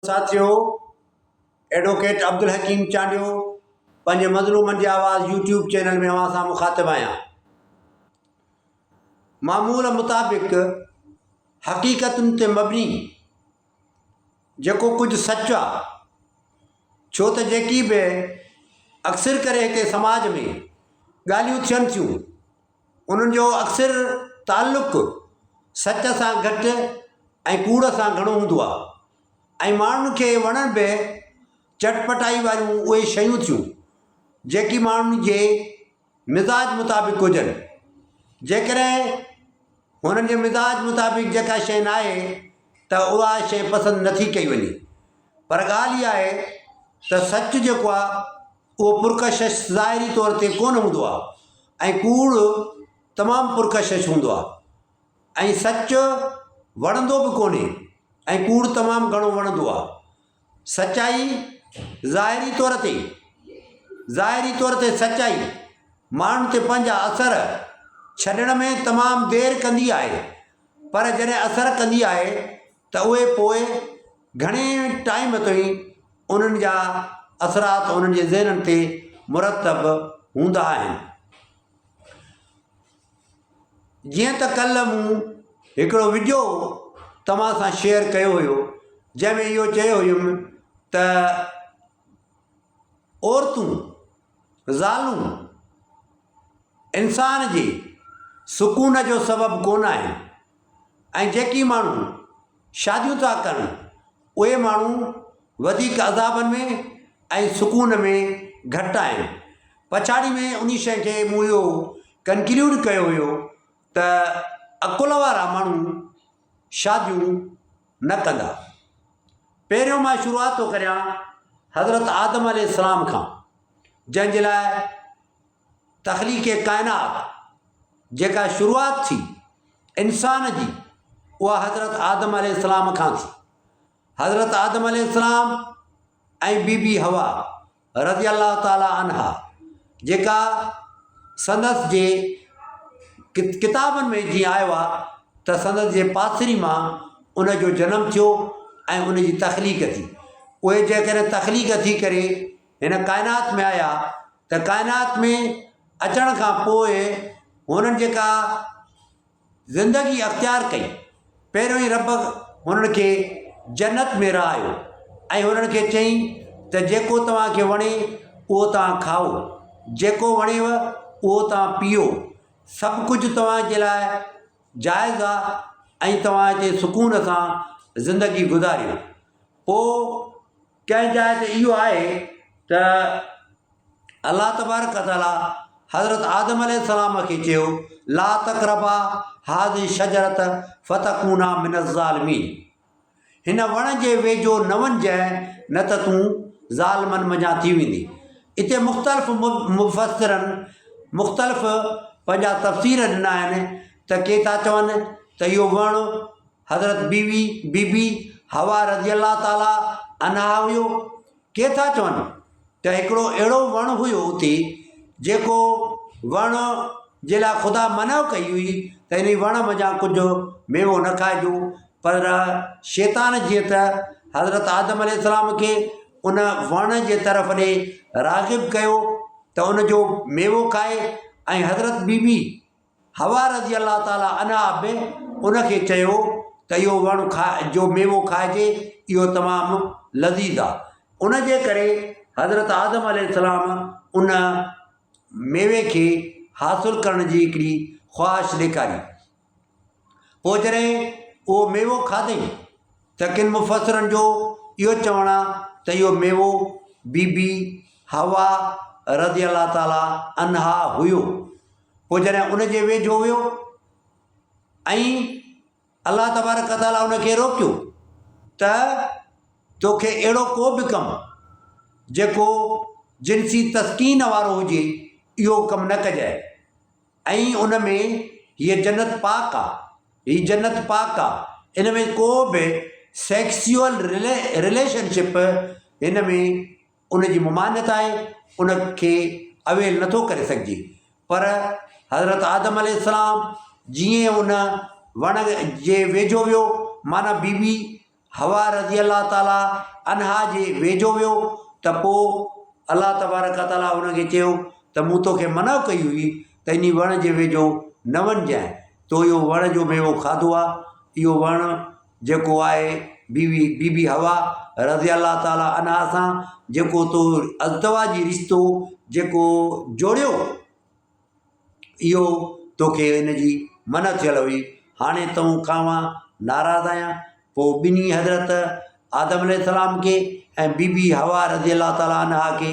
ساٿيو ايڊووڪيٽ عبدالحڪيم چانڊيو پنهنجي مظلومن جي آواز يوٽيوب چينل ۾ اوهان سان مخاطب آهيان. معمول مطابق حقيقتن تي مبني جيڪو ڪجهه سچ آ ڇو ته جيڪي به اڪثر ڪري هتي سماج ۾ ڳالهيون ٿين ٿيون انهن جو اڪثر تعلق سچ سان گهٽ ۽ ڪوڙ سان گهڻو هوندو آهي ۽ ماڻهن کي وڻن به چٽپٽائي واريون اهي شيون ٿيون جيڪي ماڻهن جي مزاج مطابق هجن. جيڪڏهن هنن جي مزاج مطابق جيڪا شيء ناهي ته اها شيء پسند نٿي ڪئي وڃي. پر ڳالهه اها آهي ته سچ جيڪو آهي اهو پرڪشش ظاهري طور تي ڪونه هوندو آهي ۽ ڪوڙ تمام پرڪشش هوندو آهي ۽ سچ وڻندو به ڪونهي ۽ ڪوڙ تمام گهڻو وڻندو آهي. سچائي ظاهري طور تي ظاهري طور تي سچائي ماڻهن تي پنهنجا اثر ڇڏڻ ۾ تمام دير ڪندي آهي پر جڏهن اثر ڪندي آهي ته اهي پوء گهڻي ٽائيم تائين انهن جا اثرات انهن جي ذهنن تي مرتب هوندا آهن. جيئن ته ڪلهه مون هڪڙو وڊيو توهان سان شيئر ڪيو هيو جنهن ۾ اهو چيو هيم ته عورتون زالون انسان جي سڪون جو سبب ڪونه آهن ۽ جيڪي ماڻهو شاديون ٿا ڪن اهي ماڻهو وڌيڪ عذابن ۾ ۽ سڪون ۾ گهٽ آهن. پڇاڙي ۾ انهي شيء کي مون اهو ڪنڪليوڊ ڪيو هيو ته عقل وارا ماڻهو شاديون نه ڪندا. پهريون مان شروعات ٿو ڪريان حضرت آدم عليه السلام کان جنهن جي لاء تخليق ڪائنات جيڪا شروعات ٿي انسان جي اها حضرت آدم عليه السلام کان ٿي. حضرت آدم عليه السلام ۽ بي بي حوا رضي الله تعالٰي عنها جيڪا سندس جي ڪتابن ۾ جيئن آيو آهي ته سندس جي پاسري مان ان جو جنم ٿيو ۽ ان جي تخليق ٿي. اهي جيڪڏهن تخليق ٿي ڪري هن ڪائنات ۾ آيا ته ڪائنات ۾ اچڻ کان پوء هنن جيڪا زندگي اختيار ڪئي، پهريون ئي رب هنن کي جنت ۾ رهايو ۽ هنن کي چيائين ته جيڪو توهان کي وڻي اهو توهان کائو، جيڪو وڻيو اهو توهان پيئو، سڀ ڪجهه توهان جي لاء جائز آهي ۽ توهان هتي سڪون سان زندگي گذاريو. پوء ڪنهن جاء تي اهو آهي ته الله تبارڪ وتعاليٰ حضرت آدم عليه السلام کي چيو لا تقربا هذه الشجرة فتڪونا من الظالمين هن وڻ جي ويجهو نه وڃجانء نه ته تون ظالمن منجهان ٿي ويندين. اتي مختلف مفسرن مختلف پنهنجا تفسير ڏنا آهن ته ڪي ٿا چون ته اهو وڻ حضرت بيوي بي بي حوا رضي الله تعالٰي عنها هيو. ڪي ٿا چون ته هڪڙو اهڙو وڻ هيو اتي جيڪو وڻ جي لاء خدا منع ڪئي هئي ته انهي وڻ منجهان ڪجهه ميوو نه کائجو پر شيطان جيئن ته حضرت آدم عليه السلام کي ان وڻ جي طرف ڏي راغب ڪيو ته ان جو ميوو کائي ۽ حضرت بي بي حوا رضي الله تعالٰي عنها به ان کي چيو ته اهو وڻ کاء جو ميوو کائجي اهو تمام لذيذ آ. ان جي ڪري حضرت آدم عليه السلام ان ميوي کي حاصل ڪرڻ جي هڪڙي خواهش ڏيکاري. پوء جڏهن اهو ميوو کاڌئين ته ڪن مفسرن جو اهو چوڻ آ ته اهو ميوو بي بي حوا رضي الله تعالٰي عنها هيو. پوء جڏهن ان جي ويجهو ويو ۽ الله تبارڪ وتعاليٰ ان کي روڪيو ته توکي اهڙو ڪو به ڪم جيڪو جنسي تسڪين وارو هجي اهو ڪم نه ڪجانء ۽ ان ۾ هيء جنت پاڪ آ هي جنت پاڪ آ ان ۾ ڪو به سيڪسيئل رليشن شپ هن ۾ ان جي ممانعت آهي، ان کي اويل نٿو ڪري سگهجي. پر حضرت آدم عليه السلام جيئن ان وڻ جي ويجهو ويو معنيٰ بي بي حوا رضي الله تعالٰي عنها جي ويجهو ويو ته پوء الله تبارڪ وتعاليٰ ان کي چيو ته مون توکي منع ڪئي هئي ته انهي وڻ جي ويجهو نه وڃجانء، تو اهو وڻ جو ميوو کاڌو آهي، اهو وڻ جيڪو آهي بيوي بي بي حوا رضي الله تعالٰي عنها سان جيڪو تو ازدواجي رشتو جيڪو جوڙيو اهو توکي ان جي منع ٿيل هئي، هاڻي تون کانئن ناراض آهيان. پوء ٻنهي حضرت آدم عليه السلام کي ۽ بي بي حوا رضي الله تعالٰي عنها کي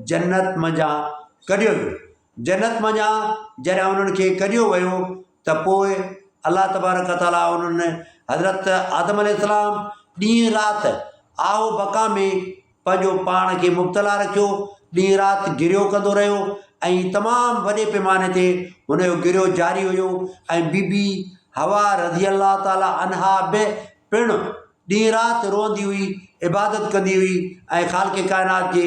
جنت منجهان ڪڍيو ويو. جنت منجهان جڏهن انهن کي ڪڍيو ويو ته پوء الله تبارڪ وتعاليٰ انهن حضرت آدم عليه السلام ڏينهن رات آه و بڪا ۾ پنهنجو پاڻ کي مبتلا رکيو، ڏينهن رات گريو ڪندو رهيو ۽ تمام وڏي پيماني تي هن جو گريو جاري هيو ۽ بي بي حوا رضي الله تعالٰي عنها به پڻ ڏينهن رات روئندي هئي، عبادت ڪندي هئي ۽ خالق ڪائنات جي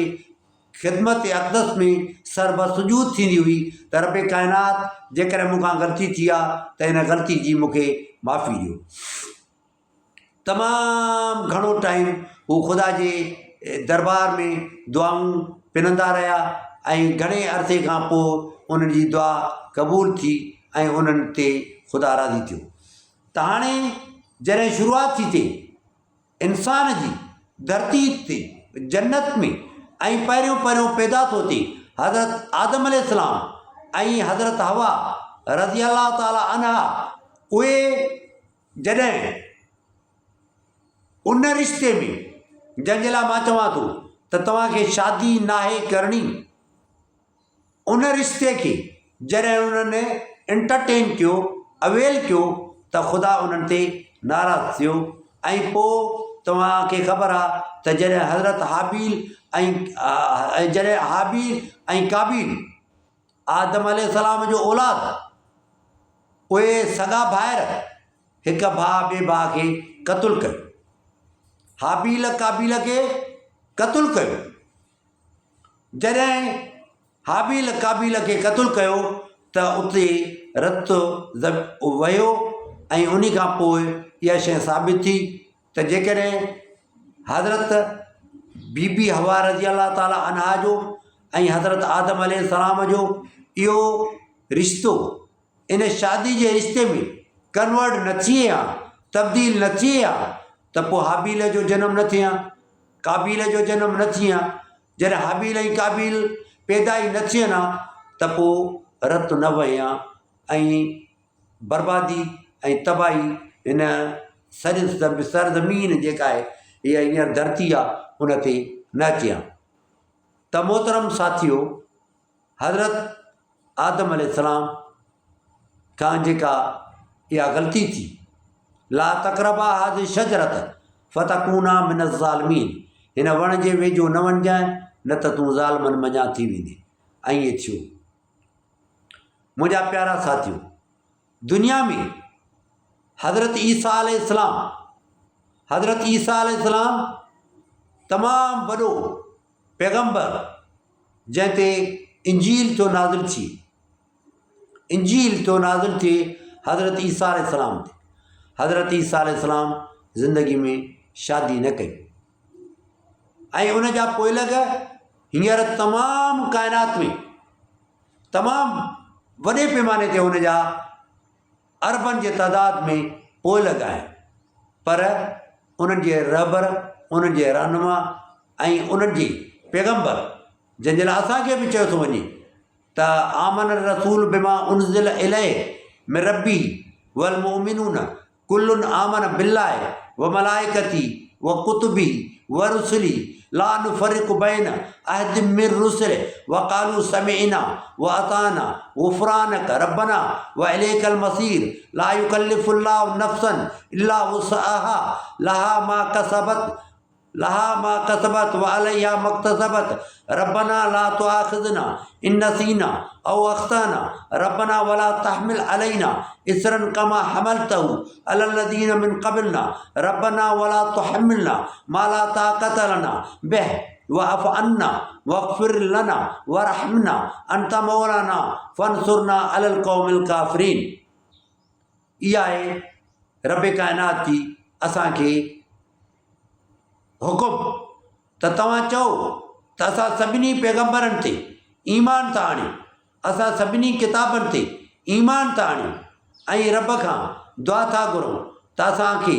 خدمت اقدس ۾ سر بسجود ٿيندي هئي ته رب ڪائنات جيڪڏهن مون کان غلطي ٿي آ ته ان غلطي جي مون کي معافي ڏيو. تمام گهڻو ٽائيم هو خدا جي دربار ۾ دعائون پنندا رهيا ۽ گهڻي عرصي کان پوء انهن جي دعا قبول ٿي ۽ انهن تي خدا راضي ٿيو ته هاڻي جڏهن شروعات ٿي ٿئي انسان جي ڌرتي تي جنت ۾ ۽ پهريون پهريون پيدا ٿو ٿئي حضرت آدم عليه السلام ۽ حضرت حوا رضي الله تعالٰي عنها اهي جڏهن ان رشتي ۾ جنهن جي لاء مان چوان ٿو ته توهان کي شادي ناهي ڪرڻي ان رشتي کي جڏهن انهن انٽرٽين ڪيو اويل ڪيو ته خدا انهن تي ناراض ٿيو ۽ پوء توهان کي خبر آ ته جڏهن حضرت هابيل ۽ جڏهن هابيل ۽ قابيل آدم عليه السلام جو اولاد اهي سڳا ڀائر هڪ ڀاء ٻئي ڀاء کي قتل ڪيو. هابيل قابيل کي قتل ڪيو. جڏهن هابيل قابيل کي قتل ڪيو ته اتي رت وهيو ۽ ان کان پوء اها شيء ثابت ٿي ته جيڪڏهن حضرت بي بي حوا رضي الله تعالٰي عنها جو ۽ حضرت آدم عليه السلام جو اهو رشتو ان شادي جي رشتي ۾ ڪنورٽ نه ٿئي ها، تبديل نه ٿئي ها ته پوء هابيل جو جنم نه ٿئي ها، قابيل جو جنم نه ٿئي ها. جڏهن هابيل ۽ قابيل پيدا ئي نه ٿين ها ته پوء رت نه وهي ها ۽ بربادي ۽ تباهي هن سڄي سرزمين جيڪا آهي اها هينئر ڌرتي آهي ان تي نه اچي ها ته محترم ساٿيو حضرت آدم عليه السلام کان جيڪا اها غلطي ٿي لا تقربا هذه الشجرة فتڪونا من الظالمين هن وڻ جي ويجهو نه وڃجانء نه ته تون ظالمن منجهان ٿي ويندين ۽ ائين ٿيو منهنجا پيارا ساٿيو دنيا ۾ حضرت عيسيٰ عليه السلام حضرت عيسيٰ عليه السلام تمام وڏو پيغمبر جنهن تي انجيل ٿو نازل ٿئي انجيل ٿو نازل ٿئي حضرت عيسيٰ عليه السلام تي حضرت عيسيٰ عليه السلام زندگي ۾ شادي نه ڪئي ۽ ان جا پوئلڳ هينئر تمام ڪائنات ۾ تمام وڏي پيماني تي ان جا اربن جي تعداد ۾ پوئلڳ آهن پر انهن جي رهبر، انهن جي رهنما ۽ انهن جي پيغمبر جنهن جي لاء اسان کي به چيو ٿو وڃي ته آمن الرسول بما انزل اليه من ربه والمؤمنون ڪل آمن بالله وملائڪته وڪتبه ورسله لا نفرق بين احد من رسله وقالوا سمعنا واطعنا غفرانك ربنا واليك المصير لا يڪلف الله نفسا الا وسعها لها ما ڪسبت لها ما ڪسبت وعليها ما اڪتسبت ربنا لا تؤاخذنا ان نسينا او اخطانا ربنا ولا تحمل علينا اصرا كما حملته على الذين من قبلنا ربنا ولا تحملنا ما لا طاقة لنا به واعف عنا واغفر لنا وارحمنا انت مولانا فانصرنا على القوم الڪافرين اها آهي رب ڪائنات جي اسان کي حڪم ته توهان چئو ته اسان سڀني پيغمبرن تي ايمان ٿا آڻيون، اسان سڀني ڪتابن تي ايمان ٿا آڻيون ۽ رب کان دعا ٿا گهرون ته اسان کي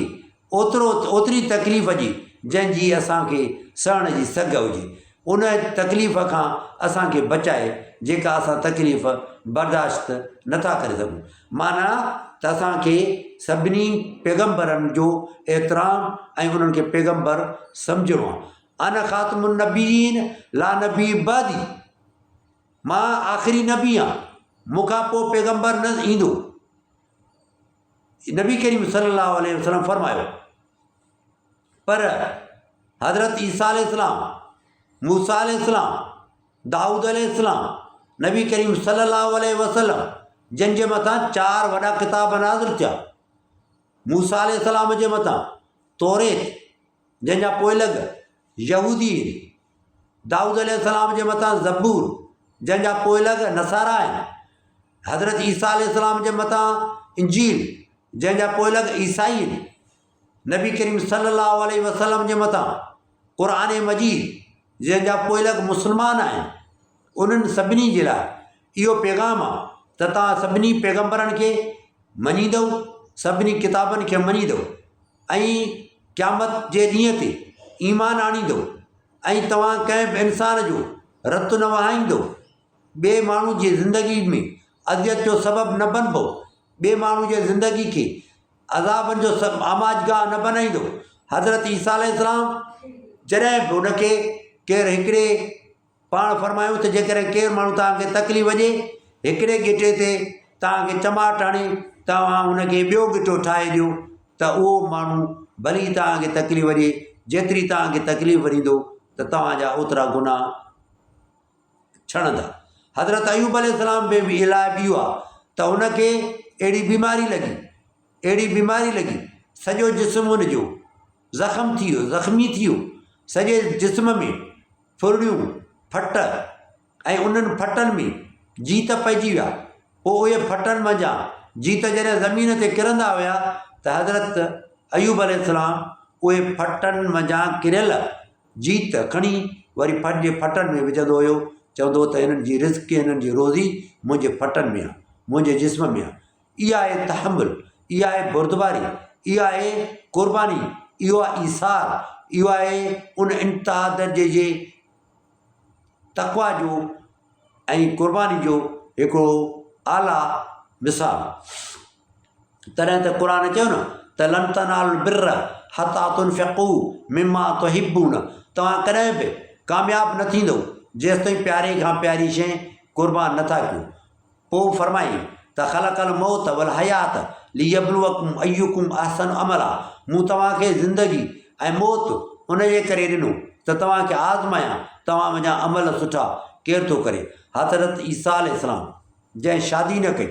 اوترو اوتري تڪليف ڏي جنهن جي اسان کي سهڻ جي سگهه هجي. ان تڪليف کان اسان کي بچائي جيڪا اسان تڪليف برداشت نٿا ڪري سگهون. معنيٰ ته اسان کي سڀني پيغمبرن جو احترام ۽ انهن کي پيغمبر سمجهڻو آهي. انا خاتم النبيين لا نبي بعدي مان آخري نبي آهيان مون کان پوء پيغمبر نه ايندو. نبي ڪريم صلي الله عليه وسلم فرمايو پر حضرت عيسيٰ عليه السلام موسيٰ عليه السلام دائود عليه السلام نبي ڪريم صلي الله عليه وسلم جن جي مٿان چار وڏا ڪتاب نازل ٿيا موسيٰ عليه السلام جي مٿان توريت جنهن جا پوئلڳ يهودي آهن دائود عليه السلام جي مٿان زبور جنهن جا پوئلڳ نصارا آهن حضرت عيسيٰ عليه السلام جي مٿان انجيل جنهن جا پوئلڳ عيسائي آهن نبي ڪريم صلي الله عليه وسلم جي مٿان قرآن مجيد جنهن جا پوئلڳ مسلمان آهن انهن سڀني جي لاء اهو پيغام آهي ته توهان سڀني پيغمبرن کي مڃيندؤ سڀني ڪتابن کي مڃيندؤ ۽ قيامت جي ڏينهن تي ايمان آڻيندؤ ۽ توهان ڪنهن به انسان جو رت نه وهائيندؤ ٻئي ماڻهو جي زندگي ۾ اذيت جو سبب نه بنبو، ٻئي ماڻهو جي زندگي کي عذابن جو آماجگاهه نه بنائيندو. حضرت عيسيٰ عليه السلام جڏهن به ان کي ڪير هڪڙي پاڻ فرمايو ته جيڪڏهن ڪير ماڻهو توهان کي تڪليف ڏئي هڪڙي ڳٽي تي توهان کي چماٽ هڻي توهان ان کي ٻيو ڳٽو ٺاهي ڏيو ته اهو ماڻهو ڀلي توهان کي تڪليف ڏئي جيتري توهان کي تڪليف ڏيندو ته توهان جا اوترا گناهه ڇڻندا. حضرت ايوب عليه السلام به به علاج اهو آ ته هن کي اهڙي بيماري لڳي اهڙي بيماري لڳي سڄو جسم هن جو زخم ٿي ويو زخمي ٿي ويو سڄي جسم ۾ ڦرڙيون ڦٽ ۽ انهن ڦٽن ۾ جيت پئجي ويا پوء اهي ڦٽن منجهان جيت جڏهن زمين تي ڪرندا هيا ته حضرت ايوب عليه السلام اهي ڦٽن منجهان ڪريل جيت کڻي وري پنهنجي ڦٽن ۾ وجهندو هيو، چوندو هو ته هنن جي رزق هنن جي روزي منهنجي ڦٽن ۾ آ، منهنجي جسم ۾ آ. اها آهي تحمل، اها آهي بردباري، اها آهي قرباني، اهو آهي ايثار، اهو آهي ان انتها درجي جي تقويٰ جو ۽ قرباني جو هڪڙو اعليٰ مثال. تڏهن ته قرآن چيو نه ته لن تنالوا البر حتيٰ تنفقوا مما تحبون توهان ڪڏهن به ڪامياب نه ٿيندؤ جيستائين پياري کان پياري شيء قربان نه ٿا ڪيو. پوء فرمائين ته خلق الموت والحيات ليبلوڪم ايڪم احسن عملا مون توهان کي زندگي ۽ موت ان جي ڪري ڏنو ته توهان کي آزمايان توهان منجهان عمل سٺا ڪير ٿو ڪري. حضرت عيسيٰ عليه السلام جنهن شادي نه ڪئي.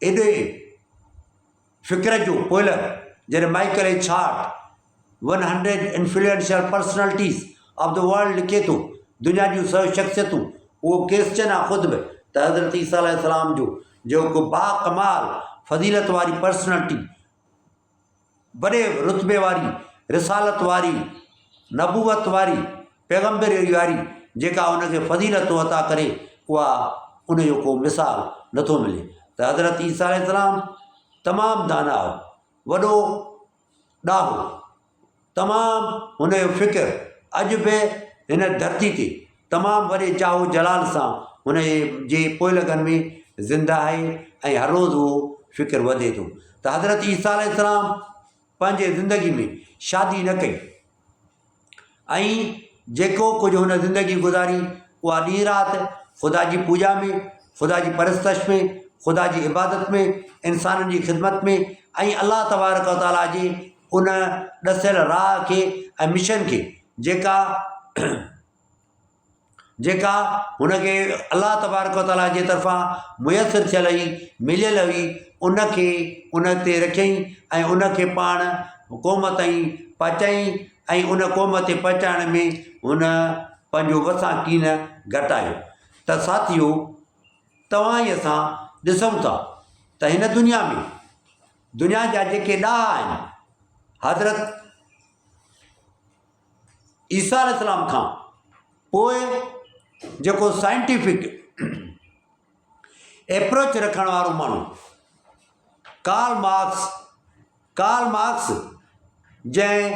ايڏي فڪر جو پوئلڳ جڏهن Michael H Hart one hundred influential personalities of the world لکي ٿو دنيا جون سو شخصيتون اهو ڪرسچن آ خود به ته حضرت عيسيٰ عليه السلام جو جيڪو باڪمال فضيلت واري پرسنلٽي وڏي رتبي واري، رسالت واري، نبوت واري، پيغمبري واري جيڪا ان کي فضيلت ٿو عطا ڪري اها ان جو ڪو مثال نٿو ملي ته حضرت عيسيٰ عليه السلام تمام دانا هو وڏو ڏاهو تمام هن جو فڪر اڄ به هن ڌرتي تي تمام وڏي جاه و جلال سان هن جي پوئلڳن ۾ زنده آهي ۽ هر روز اهو فڪر وڌي ٿو ته حضرت عيسيٰ عليه السلام پنهنجي زندگي ۾ شادي نه ڪئي ۽ جيڪو ڪجهه هن زندگي گذاري اها ڏينهن رات خدا جي پوڄا ۾ خدا جي پرستش ۾ خدا جي عبادت ۾ انسانن جي خدمت ۾ ۽ الله تبارڪ و تعاليٰ جي ان ڏسيل راهه کي ۽ مشن کي جيڪا جيڪا هن کي الله تبارڪ و تعاليٰ جي طرفان ميسر ٿيل هئي مليل هئي ان کي ان تي رکيائين ۽ ان کي پاڻ قوم تائين پهچائين ۽ ان قوم تي پهچائڻ ۾ هن پنهنجو وسان ڪين گهٽايو ته ساٿيو توهان ۽ اسان ڏسون ٿا ته هن دنيا ۾ دنيا جا جيڪي ڏاها آهن حضرت. عيسيٰ عليه السلام کان پوء جيڪو سائنٽيفڪ ايپروچ رکڻ وارو ماڻهو ڪارل مارڪس، Karl Marx، جنهن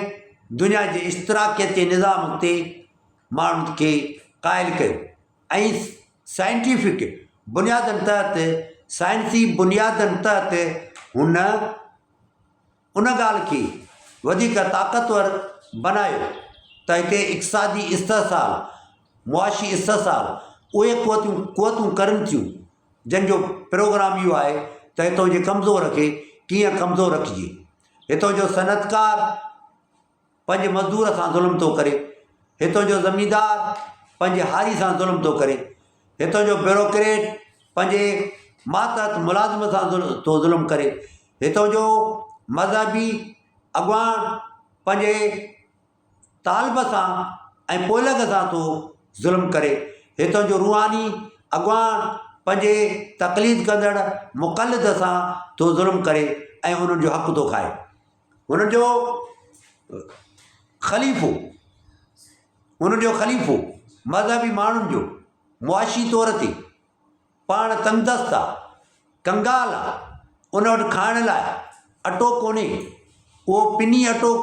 دنيا جي اشتراڪيتي نظام تي ماڻهن کي قائل ڪيو ۽ سائنٽيفڪ بنيادن تحت سائنسي بنيادن تحت هن ان ڳالهه کي وڌيڪ طاقتور بنايو ته هتي اقتصادي استحصال، معاشي استحصال، اهي قوتون قوتون ڪرن ٿيون جن جو پروگرام اهو آهي ته هتان جي ڪمزور کي ڪيئن ڪمزور رکجي. هتان جو صنعتڪار پنهنجي مزدور سان ظلم ٿو ڪري، هتان جو زميندار پنهنجي هاري سان ظلم ٿو ڪري، هتان جو بيوروڪريٽ پنهنجي ماتحت ملازم سان ٿو ظلم ڪري، هتان جو مذهبي اڳواڻ پنهنجي طالب سان ۽ پوئلڳ سان ٿو ظلم ڪري، هتان جو روحاني اڳواڻ پنهنجي تقليد ڪندڙ مقلد سان ٿو ظلم ڪري ۽ انهن جو حق ٿو کائي. هن جو خليفو هن جو خليفو مذهبي ماڻهن جو معاشي طور تي پاڻ تنگدست آ ڪنگال آ ان وٽ کائڻ لاء اٽو ڪونهي اهو پني اٽو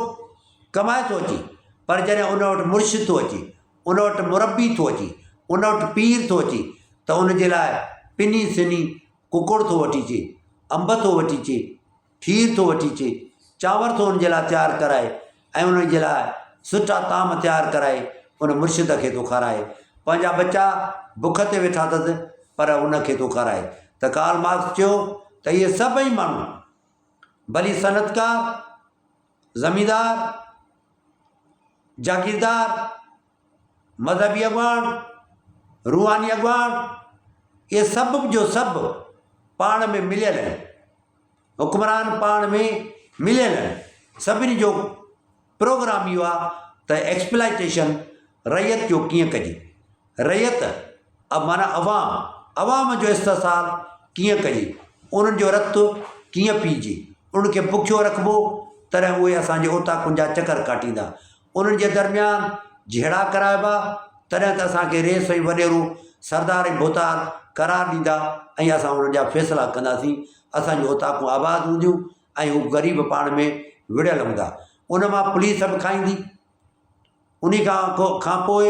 ڪمائي ٿو اچي پر جڏهن ان وٽ مرشد ٿو اچي ان وٽ مربي ٿو اچي ان وٽ پير ٿو اچي ته ان جي لاء پني سني ڪڪڙ ٿو وٺي اچي انب ٿو وٺي اچي کير ٿو وٺي اچي، چانور ٿو ان جي لاء تيار ڪرائي ۽ ان جي لاء سٺا طعام تيار ڪرائي ان مرشد کي ٿو کارائي. پنهنجا ٻچا بک تي ويٺا اٿس پر ان کي ٿو کارائي. ته ڪارل مارڪس چيو ته اهي سڀئي ماڻهو ڀلي صنعتڪار، زميندار، جاگيردار، مذهبي اڳواڻ، روحاني اڳواڻ، اهي سڀ جو سڀ پاڻ ۾ مليل آهن. حڪمران پاڻ ۾ مليل آهن. سڀني جو پروگرام اهو آهي ته ايڪسپلائيٽيشن رعيت جو ڪيئن ڪجي. رعيت معنيٰ عوام، عوام جو استحصال ڪيئن ڪجي، انهن جو رت ڪيئن پيئجي، انهن کي بکيو رکبو تڏهن اهي اسان جي اوطاقن جا چڪر ڪاٽيندا. انهن جي درميان جهيڙا ڪرائبا تڏهن ته اسان کي رئيس ۽ وڏيرو، سردار ۽ ڀوتار قرار ڏيندا ۽ اسان انهن جا فيصلا ڪنداسين. اسان جون اوطاقون آباد هونديون ۽ هو غريب پاڻ ۾ وڙهيل هوندا. ان مان پوليس به کائيندي. انهي کان کان پوء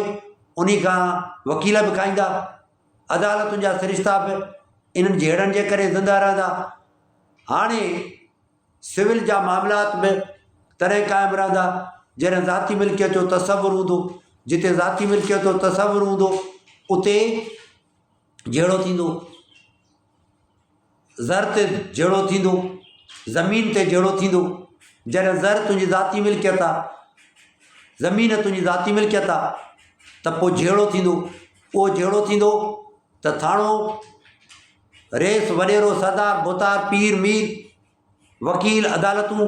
انهي کان وڪيل به کائيندا. عدالتن جا سرشتا به انهن جهيڙن جي ڪري زنده رهندا. هاڻي سول جا معاملات به تڏهن قائم رهندا جڏهن ذاتي ملڪيت جو تصور هوندو. جتي ذاتي ملڪيت جو تصور هوندو اتي جهيڙو ٿيندو. زر تي جهيڙو ٿيندو، زمين تي جهيڙو ٿيندو. جڏهن زر تنهنجي ذاتي ملڪيت آ، زمين تنهنجي ذاتي ملڪيت آ ته پوء جهيڙو ٿيندو. اهو جهيڙو ٿيندو ته ٿاڻو رئيس، وڏيرو، سردار، ڀوتار، پير، مير، وڪيل، عدالتون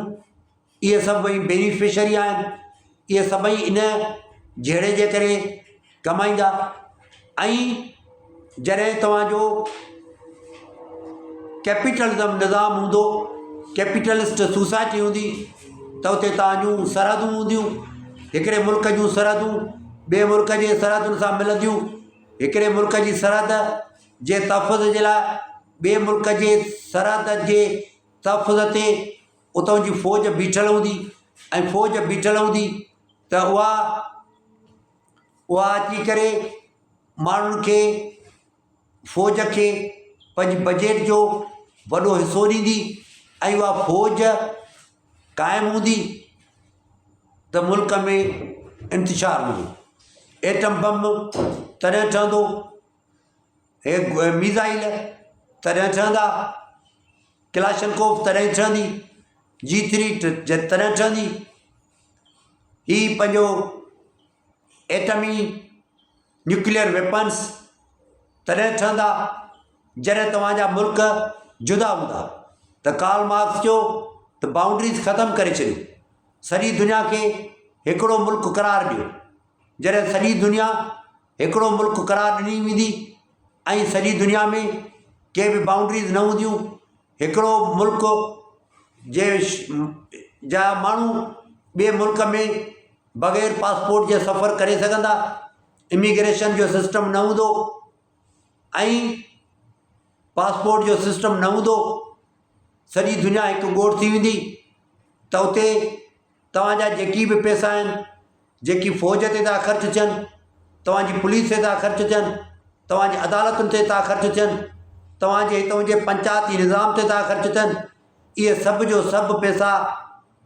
اهي سڀئي بينيفشري آهن. اهي سڀئي ان جهيڙي جي ڪري ڪمائيندا ۽ جڏهن توهان جو ڪيپيٽلزم نظام هوندو، ڪيپيٽلسٽ سوسائٽي هوندي ته اتي توهان جون سرحدون هونديون. هڪڙي ملڪ جون سرحدون ٻئي ملڪ جي سرحدن سان ملنديون. هڪڙي ملڪ جي سرحد جي تحفظ جي لاء ٻئي ملڪ جي سرحد جي تحفظ تي اتان جي فوج بيٺل هوندي ۽ فوج بيٺل هوندي ته اها اها اچي ڪري ماڻهن کي فوج کي پنهنجي بجيٽ جو وڏو حصو ڏيندي ۽ اها فوج قائم هوندي ته ملڪ ۾ انتشار هوندو. ايٽم بم تڏهن ٺهندو هي ميزائل تڏهن ٺهندا، ڪلاشنڪوف تڏهن ٺهندي، جي ٿري تڏهن ٺهندي، هي پنهنجو ايٽمي نيوڪليئر ويپنس تڏهن ٺهندا جڏهن توهان جا ملڪ جدا هوندا ته ڪارل مارڪس چيو ته بائونڊريز ختم ڪري ڇڏيو سڄي دنيا کي هڪڙو ملڪ قرار ڏيو جڏهن سڄي دنيا هڪڙو ملڪ قرار ڏني ويندي ۽ سڄي دنيا ۾ ڪي به بائونڊريز نه هونديون هڪڙو ملڪ جي جا ماڻهو ٻئي ملڪ ۾ بغير پاسپورٽ جي سفر ڪري سگهندا، اميگريشن جو سسٽم نه هوندو ۽ پاسپورٽ جو سسٽم نه هوندو، سڄي دنيا هڪ ڳوٺ ٿي ويندي ته اتي توهان جا جيڪي به پئسا آهن جيڪي فوج تي ٿا خرچ ٿين، توهان جي پوليس تي ٿا خرچ ٿين، توهان جي عدالتن تي ٿا خرچ ٿين، توهان جي هتان جي پنچائتي نظام تي ٿا خرچ ٿين، اهي سڀ جو سڀ پئسا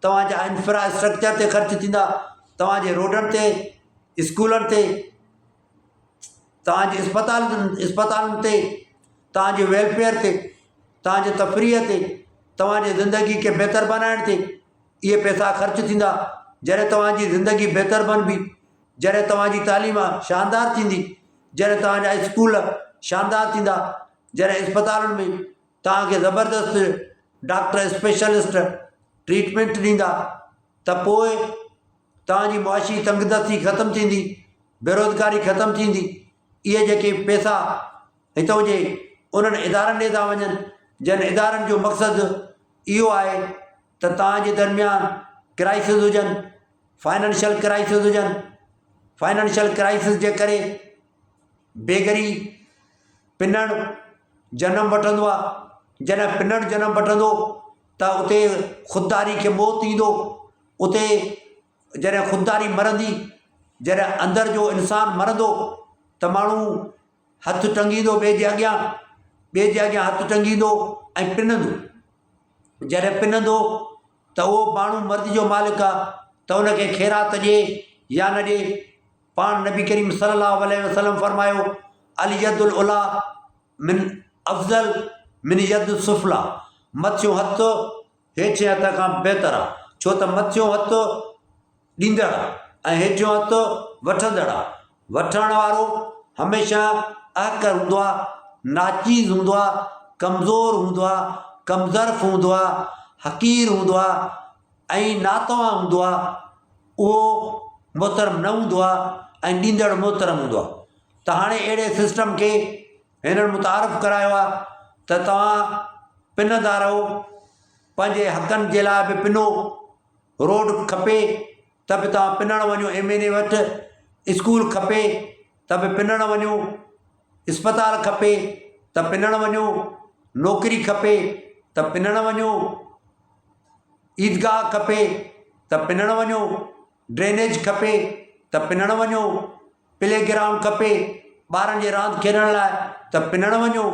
توهان جا انفراسٽرڪچر تي خرچ ٿيندا، توهان جي روڊن تي، اسڪولن تي، توهان جي اسپتالن اسپتالن تي، توهان جي ويلفيئر تي، توهان جي تفريح تي، توهان جي زندگي کي بهتر بنائڻ تي اهي پئسا خرچ ٿيندا، جڏهن توهان جي زندگي بهتر بڻبي، جڏهن توهان جي تعليم شاندار ٿيندي، جڏهن توهان جا اسڪول شاندار ٿيندا، جڏهن اسپتالن ۾ توهان کي زبردست ڊاڪٽر اسپيشلسٽ ٽريٽمينٽ ڏيندا ته پوء توهان جي معاشي تنگدستي ختم ٿيندي، بيروزگاري ختم ٿيندي، اهي جيڪي پئسا هتان جي انهن ادارن ڏي ٿا وڃن جن ادارن جو مقصد اهو آهي ته توهان جي درميان ڪرائسز هجن، فائنانشل ڪرائسز هجن، فائنانشل ڪرائسز جي ڪري بيگري پنڻ جنم وٺندو آهي، جڏهن پنڻ جنم وٺندو ته اتي خودداري کي موت ايندو، اتي جڏهن خودداري مرندي، جڏهن اندر جو انسان مرندو ته ماڻهو هٿ ٽنگيندو ٻئي جي اڳيان، ٻئي جي اڳيان هٿ ٽنگيندو ۽ پنندو. جڏهن پنندو ته اهو ماڻهو مرضي جو مالڪ آهي ته ان کي خيرات ڏئي يا نه ڏئي. پاڻ نبي ڪريم صلي الله عليه وسلم فرمايو، اليد العليٰ من افضل من يد السفليٰ مٿيون هٿ هيٺين هٿ کان بهتر آهي، ڇو ته مٿيون هٿ ڏيندڙ آ ۽ هيٺيون هٿ وٺندڙ آ. وٺڻ وارو هميشه احقر هوندو آ، ناچيز هوندو آ، ڪمزور هوندو آ، ڪم ظرف هوندو آ، حقير هوندو آ ۽ ناتوان هوندو آ. اهو محترم نه هوندو آ ۽ ڏيندڙ محترم هوندو آ. ته هاڻي اهڙي سسٽم کي هنن متعارف ڪرايو آ ته توهان پنندا رهو، پنهنجي حقن جي لاء به پنو. روڊ کپي ته به توهان پنڻ وڃو ايم اين اي وٽ، اسڪول کپي ته به پنڻ وڃو، اسپتال کپي ته پنڻ وڃو، نوڪري کپي ته پنڻ وڃو، عيدگاهه کپي ته پنڻ وڃو، ڊرينيج کپي ته پنڻ وڃو، پلي گرائونڊ کپي ٻارن جي راند کيڏڻ لاء ته پنڻ وڃو،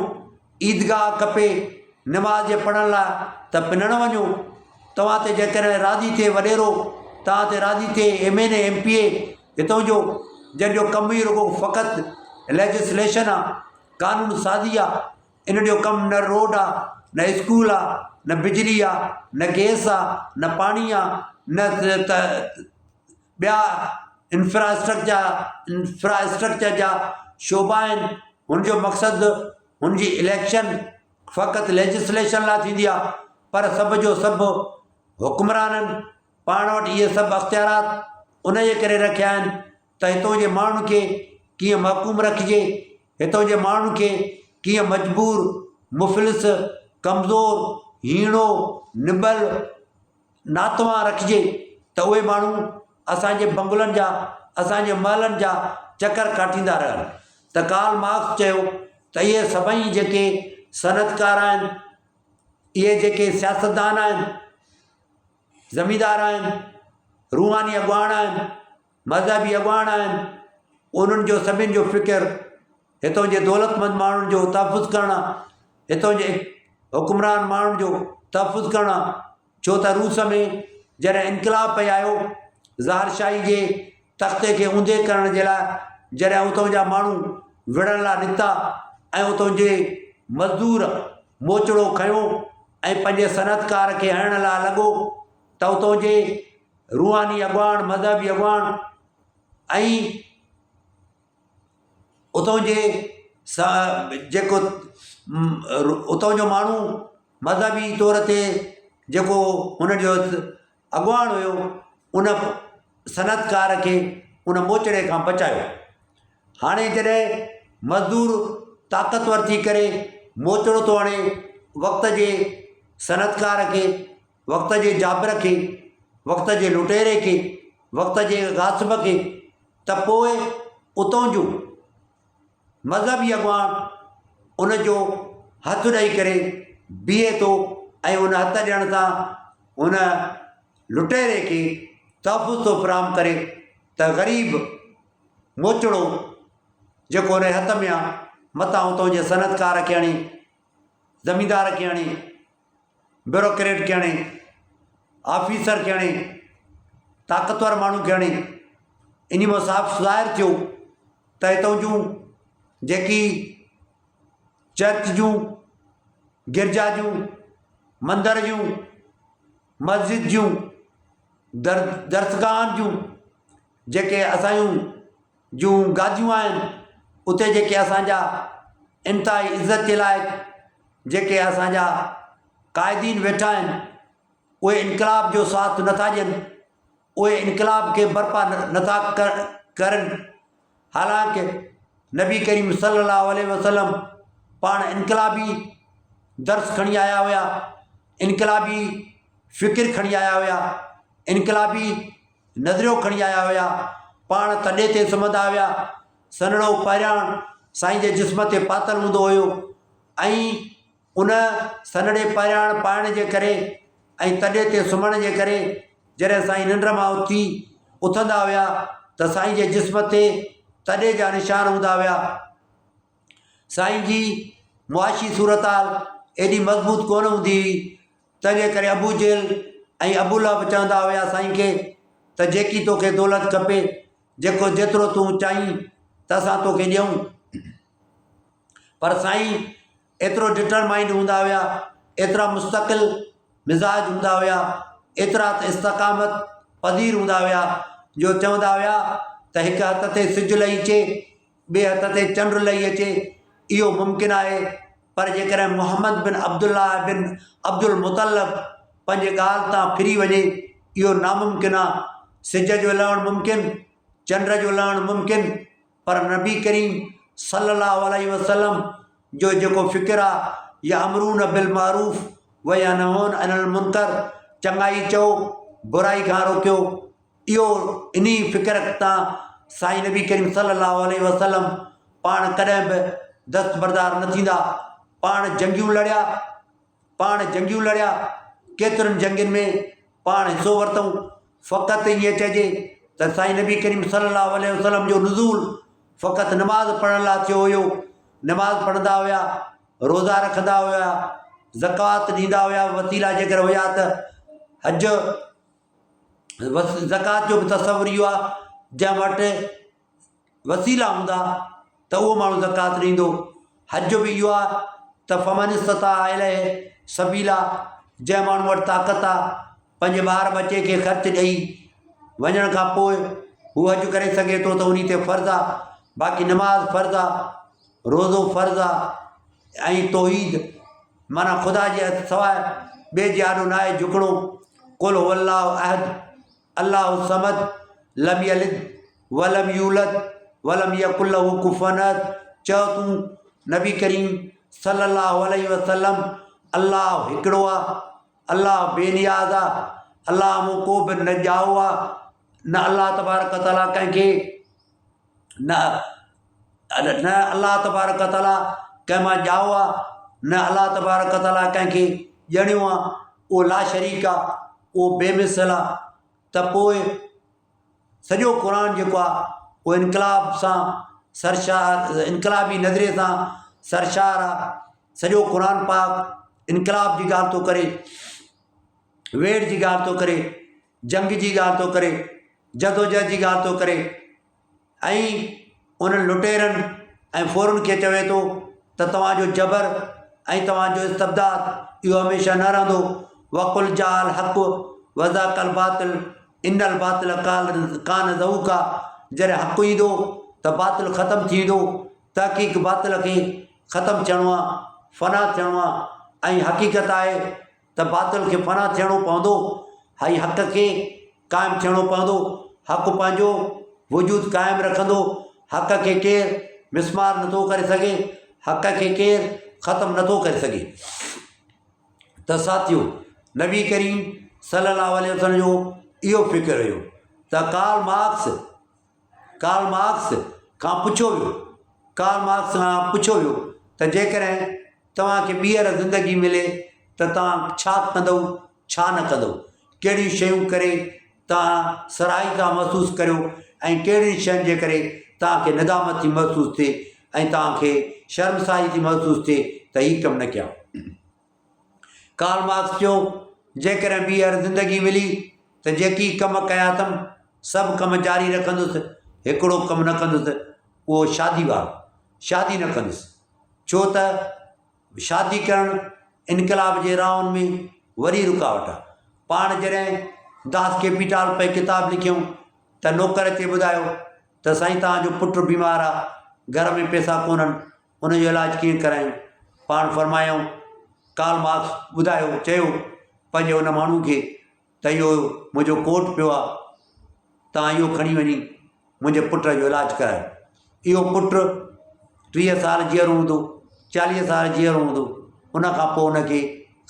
عيدگاهه کپي نماز جي پڙهڻ لاء ته پنڻ وڃو، توهان تي جيڪڏهن راضي ٿئي وڏيرو، توهان تي راضي ٿئي M N A M P A هتان جو جنهن جو ڪم ئي رڳو فقط ليجسليشن آ قانون سازي آ ان جو ڪم نه روڊ آ نه اسڪول آ نه بجلي آ نه گئس آ نه پاڻي آ نه ته ٻيا انفراسٽرڪچر انفراسٽرڪچر جا شعبا آهن هن جو مقصد هن جي اليڪشن فقط ليجسليشن لاء ٿيندي آهي پر سڀ جو سڀ حڪمرانن پاڻ وٽ اهي سڀ اختيارات ان جي ڪري رکيا آهن ته هتان جي ماڻهن کي ڪيئن محڪوم رکجي هتان جي ماڻهن کي ڪيئن مجبور مفلس ڪمزور هيڻو نٻل ناتوان رکجي ته اهي ماڻهو اسان جي بنگلن جا اسان جي محلن جا چڪر ڪاٽيندا رهن ته ڪارل مارڪس چيو ته اهي سڀئي جيڪي صنعتڪار آهن اهي جيڪي سياستدان آهن زميندار آهن روحاني اڳواڻ آهن مذهبي اڳواڻ آهن انهن جو سڀني جو فڪر هتان جي دولتمند ماڻهن جو تحفظ ڪرڻ آهي هتان جي حڪمران ماڻهن جو تحفظ ڪرڻ آهي ڇو ته روس ۾ جڏهن انقلاب پئي آيو زارشاهي جي تختي کي اونڌي ڪرڻ جي لاء جڏهن اتان جا ماڻهو وڙهڻ لاء نڪتا ۽ اتان جي مزدور موچڙو کنيو ۽ پنهنجي صنعتڪار کي هڻڻ لاء لڳو ته اتان جي روحاني اڳواڻ مذهبي اڳواڻ ۽ اتان جي جيڪو اتان جو ماڻهو مذهبي طور تي جيڪو هن جو اڳواڻ هيو ان صنعتڪار کي ان موچڙي کان بچايو. هاڻي جڏهن مزدور طاقتور ٿي ڪري موچڙو ٿو هڻي وقت جي صنعتڪار کي وقت جي جابر کي وقت جي لٽيري کي. وقت جي غاصب کي ته پوء اتون جو مذهبي اڳواڻ ان جو هٿ ڏئي ڪري بيهي ٿو ۽ ان هٿ ڏيڻ سان ان لٽيري کي تحفظ ٿو فراهم ڪري ته غريب موچڙو جيڪو ان جي هٿ ۾ آ متان اتون جي صنعتڪار کي هڻي زميندار کي هڻي بيوروڪريٽ کي هڻي آفيسر کي هڻي طاقتور ماڻهو کي هڻي انهي مان صاف ظاهر ٿيو ته هتان جون جيڪي چرچ جون گرجا جون مندر جون مسجد جون در درسگاهن جون جيڪي اسانجون جون گاديون آهن اتي جيڪي اسانجا انتهائي عزت جي لائق جيڪي اسانجا قائدين ويٺا آهن اهي انقلاب جو ساٿ نٿا ڏين اهي انقلاب کي برپا نٿا ڪرن حالانڪه نبي ڪريم صلي الله عليه وسلم پاڻ انقلابي درس کڻي آيا هيا انقلابي فڪر کڻي آيا هيا انقلابي نظريو کڻي آيا هيا پاڻ تڏي تي سمهندا هيا سنهڙو پهرياڻ سائين جي جسم تي پاتل هوندو هيو ۽ ان سنهڙي پهرياڻ پائڻ جي ڪري ۽ تڏي تي سمهڻ جي ڪري جڏهن سائين ننڊ مان اٿي اٿندا هيا ته سائين جي جسم تي تڏي جا نشان هوندا هيا. سائين جي معاشي صورتحال ايڏي مضبوط ڪونه هوندي هئي تنهن جي ڪري ابو جهل ۽ ابو لهب چوندا هيا سائين کي ته جيڪي توکي دولت کپي جيڪو جيترو تون چاهين ته اسان توکي ڏيون پر سائين ايترو ڊٽرمائنڊ هوندا هيا ايترا مستقل مزاج هوندا هيا ايترا ته استقامت پذير هوندا هيا جو چوندا هيا ته هڪ هٿ تي سج لهي اچي ٻئي هٿ تي چنڊ لهي اچي اهو ممڪن آهي پر جيڪڏهن محمد بن عبدالله بن عبدالمطلب پنهنجي ڳالهه تان ڦري وڃي اهو ناممڪن آهي سج جو لهڻ ممڪن چنڊ جو لهڻ ممڪن پر نبي ڪريم صلي الله عليه وسلم جو جيڪو فڪر آ يامرون بالمعروف وينهون عن المنڪر چڱائي چئو برائي کان روڪيو اهو انهي فڪر تان سائين نبي ڪريم صلي الله عليه وسلم پاڻ ڪڏهن به دستبردار نه ٿيندا پاڻ جنگيون لڙيا پاڻ جنگيون لڙيا، ڪيترن جنگين ۾ پاڻ حصو ورتائون، فقط ائين چئجي ته سائين نبي ڪريم صلي الله عليه وسلم جو نزول فقط نماز پڙهڻ لاء ٿيو هيو، نماز پڙهندا هيا، روزا رکندا هيا، زڪوات ڏيندا هيا، وسيلا جيڪر هيا ته حج زڪوات جو به تصور اهو آهي جنهن وٽ وسيلا هوندا ته اهو ماڻهو زڪوات ڏيندو. حج به اهو آهي ته فمن استطاع اليه سبيلا جنهن ماڻهو وٽ طاقت آهي پنهنجي ٻار ٻچي کي خرچ ڏئي وڃڻ کان پوء هو حج ڪري سگهي ٿو ته انهي تي فرض آهي باقي نماز فرض آهي روزو فرض آهي ۽ توحيد معنيٰ خدا جي سواء ٻئي جي آڏو ناهي جهڪڻو قل هو الله احد الله الصمد لم يلد ولم يولد ولم يڪن له ڪفوا احد چئو تون نبي ڪريم صلي الله عليه وسلم الله هڪڙو آ الله بي نياز آ الله مون ڪو به نه ڄائو آ نه الله تبارڪ وتعاليٰ ڪنهن کي نه نه الله تبارڪ وتعاليٰ ڪنهن مان ڄائو آ نه الله تبارڪ وتعاليٰ ڪنهن کي ڄڻيو آ اهو لاشريڪ آ اهو بي مثل آ ته پوء سڄو قرآن جيڪو آهي اهو انقلاب سان سرشار انقلابي نظريي سان سرشار آهي سڄو قرآن پاڪ انقلاب جي ڳالهه ٿو ڪري ويڙهه جي ڳالهه ٿو ڪري جنگ جي ڳالهه ٿو ڪري جدوجهد جي ڳالهه ٿو ڪري ۽ انهن لٽيرن ۽ ڦورن کي چوي ٿو ته توهان جو جبر ۽ توهان جو استبداد اهو هميشه نه رهندو وقل جاء الحق وزهق الباطل ان الباطل ڪان زهوقا جڏهن حق ايندو ته باطل ختم ٿي ويندو تحقيق باطل کي ختم ٿيڻو آهي فنا ٿيڻو آهي ۽ حقيقت آهي ته باطل کي فنا ٿيڻو پوندو ۽ حق کي قائم ٿيڻو پوندو، حق پنهنجو وجود قائم رکندو، حق کي ڪير مسمار نٿو ڪري سگهي، حق کي ڪير ختم نٿو ڪري سگهي. ته ساٿيو نبي ڪريم صلي الله عليه وسلم جو اهو فڪر هيو. ته ڪارل مارڪس، ڪارل مارڪس کان پڇيو ويو، ڪارل مارڪس کان پڇيو ويو ته جيڪڏهن توهان کي ٻيهر زندگي ملي ته توهان ڇا ڪندؤ ڇا نه ڪندؤ؟ ڪهڙيون شيون ڪري توهان سرهائي ٿا محسوس ڪريو ۽ ڪهڙين شين جي ڪري توهان کي ندامت ٿي محسوس ٿئي ۽ توهان کي شرمساري ٿي محسوس ٿئي ته هي ڪم نه ڪيان. ڪارل مارڪس چيو، جيڪڏهن ٻيهر زندگي ملي ته جيڪي ڪم ڪيا اٿم سڀ ڪم جاري رکندس، هڪڙو ڪم نه ڪندس اهو شادي وارو، شادي نه ڪندس. ڇو ته شادي ڪرڻ انقلاب جي راهن ۾ وڏي رڪاوٽ آهي. پاڻ جڏهن داس ڪيپيٽال پئي ڪتاب لکيائون ته نوڪر اچي ٻڌايو ته سائين توهان جو پٽ بيمار آهي، گهر ۾ پئسا ڪونهن، ان جو علاج ڪيئن ڪرايون؟ پاڻ فرمايائون، ڪارل مارڪس ٻڌايو، چيو پنهنجي ان ماڻهو کي ته اهو منهنجو ڪوٽ پيو آهي، توهان اهو کڻي وڃي منهنجي پٽ جو علاج ڪرايو. اهو پٽ 30 سال جيئرو هوندو، 40 سال جيئرو هوندو، ان کان پوء ان کي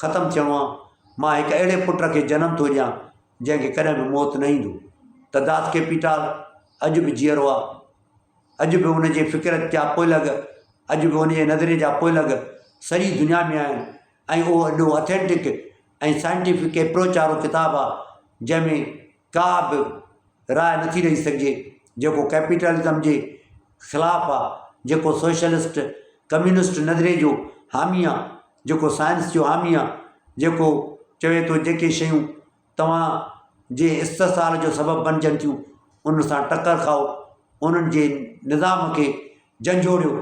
ختم ٿيڻو آهي. مان هڪ اهڙي پٽ کي جنم ٿو ڏيان، جنهن کي ڪڏهن به موت نه ايندو. ته داس ڪيپيٽال اڄ به جيئرو آهي. اڄ به ان جي فڪر جا پوئلڳ، اڄ به ان جي نظريي جا پوئلڳ سڄي دنيا ۾ آهن ۽ اهو ايڏو اٿينٽڪ ۽ سائنٽيفڪ ايپروچ وارو ڪتاب آهي، جنهن ۾ ڪا به راء نٿي ڏئي سگهجي، جيڪو ڪيپيٽلزم جي خلاف آ، جيڪو سوشلسٽ، ڪميونسٽ نظريي جو حامي آ، جيڪو سائنس جو حامي آ، جيڪو چوي ٿو جيڪي شيون توهان جي استحصال جو سبب بڻجن ٿيون، ان سان ٽڪر کائو، انهن جي نظام کي جهنجهوڙيو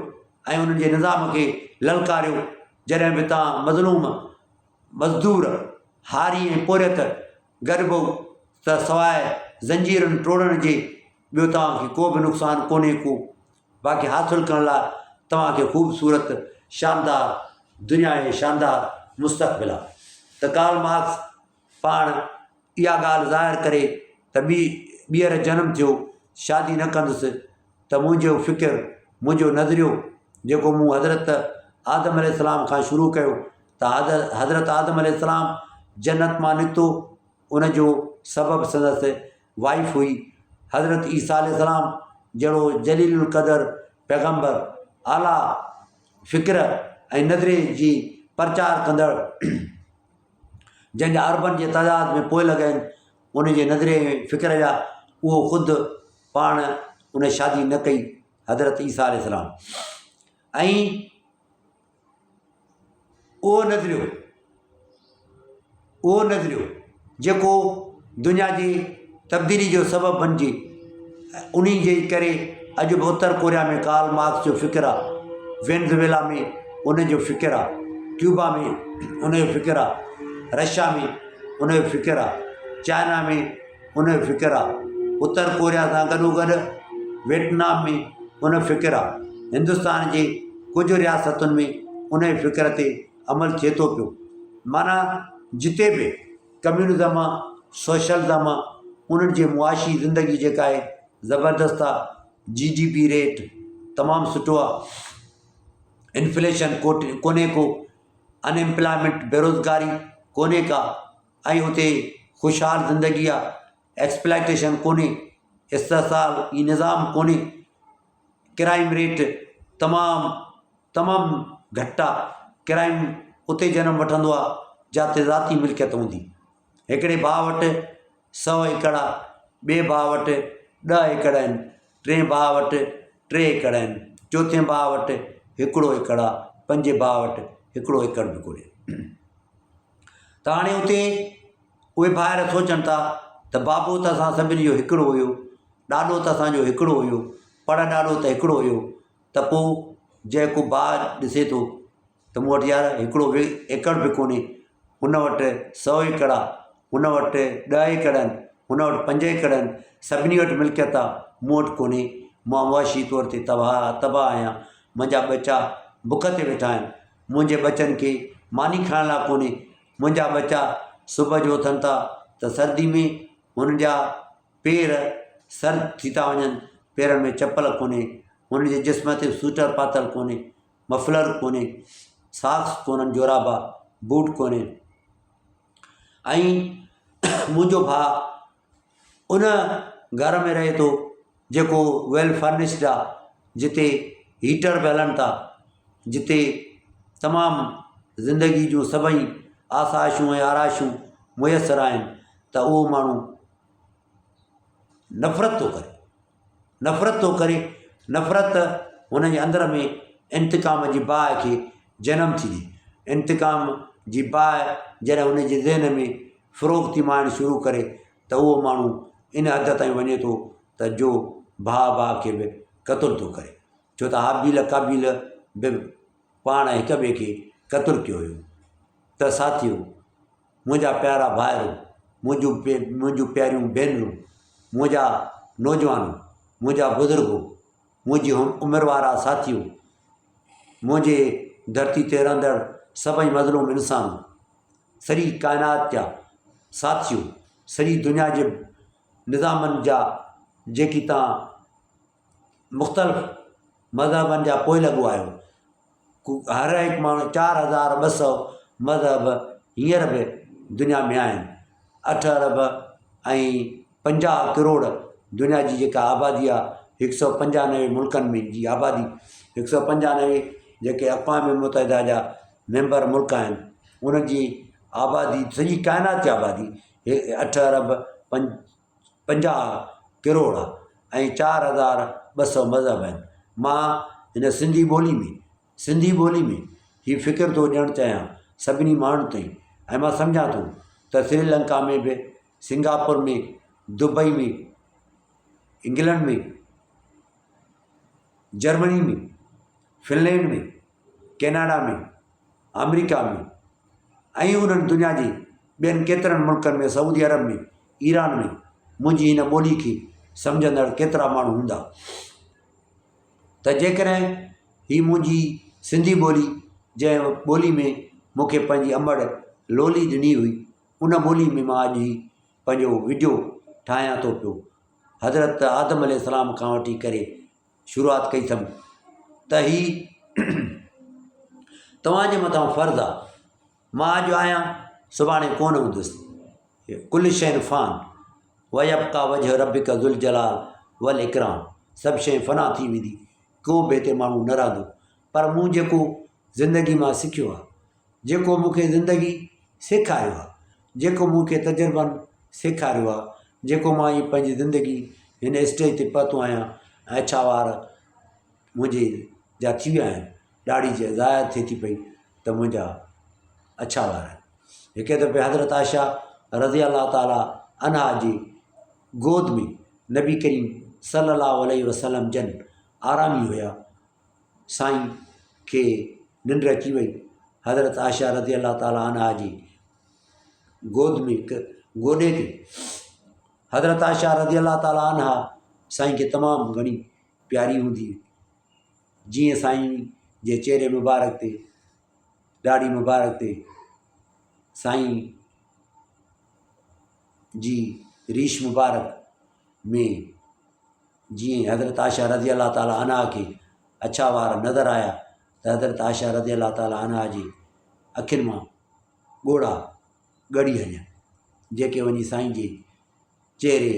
۽ انهن جي نظام کي للڪاريو، جڏهن به توهان مظلوم، مزدور، هاري ۽ پورهيت گڏبو ته سواء زنجيرن ٽوڙڻ جي ٻيو توهان کي ڪو به نقصان ڪونهي ڪو باقي حاصل ڪرڻ لاء توهان کي خوبصورت شاندار دنيا ۽ شاندار مستقبل آهي ته ڪارل مارڪس پاڻ اها ڳالهه ظاهر ڪري ته ٻي ٻيهر جنم ٿيو شادي نه ڪندس ته منهنجو فڪر منهنجو نظريو جيڪو مون حضرت آدم عليه السلام کان شروع ڪيو ته حضرت آدم عليه السلام جنت مان نڪتو ان جو سبب سندس وائيف هئي. حضرت عيسيٰ عليه السلام جهڙو جليل القدر پيغمبر اعليٰ فڪر ۽ نظريي جي پرچار ڪندڙ جنهن جا اربن جي تعداد ۾ پوئلڳ آهن ان جي نظريي ۽ فڪر جا اهو خود پاڻ ان شادي نه ڪئي حضرت عيسيٰ عليه السلام ۽ اهو نظريو، اهو نظريو جيڪو دنيا جي تبديلي جو سبب بنجي انهي جي ڪري اڄ به اتر ڪوريا ۾ ڪارل مارڪس جو فڪر آ، وينزويلا ۾ ان جو فڪر آ، ڪيوبا ۾ ان جو فڪر آ، رشيا ۾ ان جو فڪر آ، چائنا ۾ ان جو فڪر آ، اتر ڪوريا سان گڏو گڏ ويٽنام ۾ ان فڪر آ، هندستان جي ڪجهه رياستن ۾ ان فڪر تي عمل ٿئي ٿو پيو معنيٰ جتي به ڪميونزم آ سوشلزم آ انهن جي معاشي زندگي جيڪا آهي زبردست آ جي ڊي پي ريٽ تمام سٺو آ انفليشن ڪونهي ڪو ان ايمپلائمينٽ بيروزگاري ڪونهي ڪا ۽ اتي خوشحال زندگي آ ايڪسپلائٽيشن ڪونهي استحصال هي نظام ڪونهي ڪرائم ريٽ تمام تمام گهٽ آ ڪرائم اتي جنم وٺندو آ جاتي ذاتي ملڪيت هوندي هڪڙي ڀاء وٽ سو ايڪڙ آ ٻئي ڀاء وٽ ڏهه ايڪڙ آهن ٽئين ڀاء وٽ ٽي ايڪڙ آهن چوٿين ڀاء وٽ هڪڙو ايڪڙ آ پنجين ڀاء وٽ هڪڙو ايڪڙ به ڪونهي ته هاڻي اتي اهي ڀائر سوچن ٿا ته بابو ته اسان سڀني جو هڪڙو هيو، ڏاڏو ته اسان جو هڪڙو هيو، پڙ ڏاڏو ته هڪڙو هيو ته پوء جنهن ڪو ڀاء ڏسي ٿو ته مون وٽ يار هڪڙو به ايڪڙ به ڪونهي هن وٽ سو ايڪڙ آهي هن وٽ ڏهه ايڪڙ آهن هن وٽ پنج ايڪڙ آهن سڀني وٽ ملڪيت آهي مون وٽ ڪونهي مان معاشي طور تي تباهه تباهه آهيان منهنجا ٻچا بک تي ويٺا آهن منهنجي ٻچن کي ماني کائڻ لاء ڪونهي منهنجا ٻچا صبح جو اٿن ٿا ته سردي ۾ هن جا پير سرد ٿي ٿا وڃن پيرن ۾ چپل ڪونهي هن جي جسم تي سوئيٽر پاتل ڪونهي مفلر ڪونهي ساڪس ڪونهن جورابا بوٽ ڪونهي ۽ منهنجو ڀاء ان. گهر ۾ رهي ٿو جيڪو ويل فرنشڊ آ جتي هيٽر به هلن ٿا جتي تمام زندگي جون سڀئي آسائشون ۽ آرائشون ميسر آهن ته اهو ماڻهو نفرت ٿو ڪري نفرت ٿو ڪري نفرت هن جي اندر ۾ انتقام جي باهه کي جنم ٿي ڏي انتقام جي باهه جڏهن هن جي ذهن ۾ فروغ ٿي مائڻ شروع ڪري ته اهو ماڻهو ان حد تائين وڃي ٿو ته جو ڀاء ڀاء کي به قتل ٿو ڪري ڇو ته هابيل قابيل به پاڻ هڪ ٻئي کي قتل ڪيو هيو ته ساٿيو منهنجا پيارا ڀائرو، منهنجون منهنجون پياريون ڀينرون، منهنجا نوجوانو، منهنجا بزرگو، منهنجي هم عمر وارا ساٿيو، منهنجي ڌرتي تي رهندڙ سڀئي مظلوم انسانو، سڄي ڪائنات جا ساٿيو، سڄي دنيا جي نظامن جا جيڪي توهان مختلف مذهبن جا پوئلڳ آهيو، هر هڪ ماڻهو 4200 مذهب هينئر به دنيا ۾ آهن. اٺ ارب ۽ 50 ڪروڙ دنيا جي جيڪا آبادي آهي هڪ سو 95 ملڪن ۾ جي آبادي هڪ سو 95 جيڪي اقوام متحده جا ميمبر ملڪ آهن انهن جي آبادي سڄي ڪائنات جي آبادي اٺ ارب 50 ڪروڙ ۽ 4200 مذهب آهن. مان هن سنڌي ٻولي ۾ سنڌي ٻولي ۾ هي فڪر ٿو ڏيڻ چاهيان سڀني ماڻهن تائين ۽ مان سمجهان ٿو ته سري لنڪا ۾ به Singapore ۾ Dubai ۾ England ۾ Germany ۾ Finland ۾ Canada ۾ آمريڪا ۾ ۽ انهن دنيا جي ٻين ڪيترن ملڪن ۾ سعودي عرب ۾ ايران ۾ منهنجي هن ٻولي کي سمجهندڙ ڪيترا ماڻهو هوندا ته جيڪڏهن هي منهنجي سنڌي ٻولي جنهن ٻولي ۾ مون کي پنهنجي امڙ لولي ڏني هئي ان ٻولي ۾ مان اڄ هي پنهنجو وڊيو ٺاهيان ٿو پيو حضرت آدم عليه السلام کان وٺي ڪري شروعات ڪئي اٿم ته هي توهان جي مٿان فرض آ مان اڄ آهيان سڀاڻي ڪونه هوندس ڪل شيء فان ويبقيٰ وجه ربڪ ذوالجلال والاڪرام سڀ شيء فنا ٿي ويندي ڪو به هتي ماڻهو نه رهندو پر مون جيڪو زندگي مان سکيو آ جيڪو مون کي زندگي سيکاريو آ جيڪو مون کي تجربن سيکاريو آ جيڪو مان هي پنهنجي زندگي هن اسٽيج تي پهتو آهيان ۽ اڇا وار منهنجي جا ٿي ويا آهن ڏاڙهي جي ظاهر ٿئي ٿي پئي ته منهنجا اڇا وار آهن هڪ دفعي حضرت عائشه رضي الله تعالٰي عنها جي گود ۾ نبي ڪريم صلي الله عليه وسلم جن آرامي هيا سائين کي ننڊ اچي وئي حضرت عائشه رضي الله تعالٰي عنها جي گود ۾ گوڏي تي حضرت عائشه رضي الله تعالٰي عنها سائين کي تمام گهڻي پياري هوندي هئي جيئن سائين جي چهري مبارڪ تي ڏاڙهي مبارڪ تي سائين جي ريش مبارڪ ۾ جيئن حضرت عائشه رضي الله تعالٰي عنها کي اڇا وار نظر آيا ته حضرت عائشه رضي الله تعالٰي عنها جي اکين مان ڳوڙها ڳڙي هليا جيڪي وڃي سائين جي چهري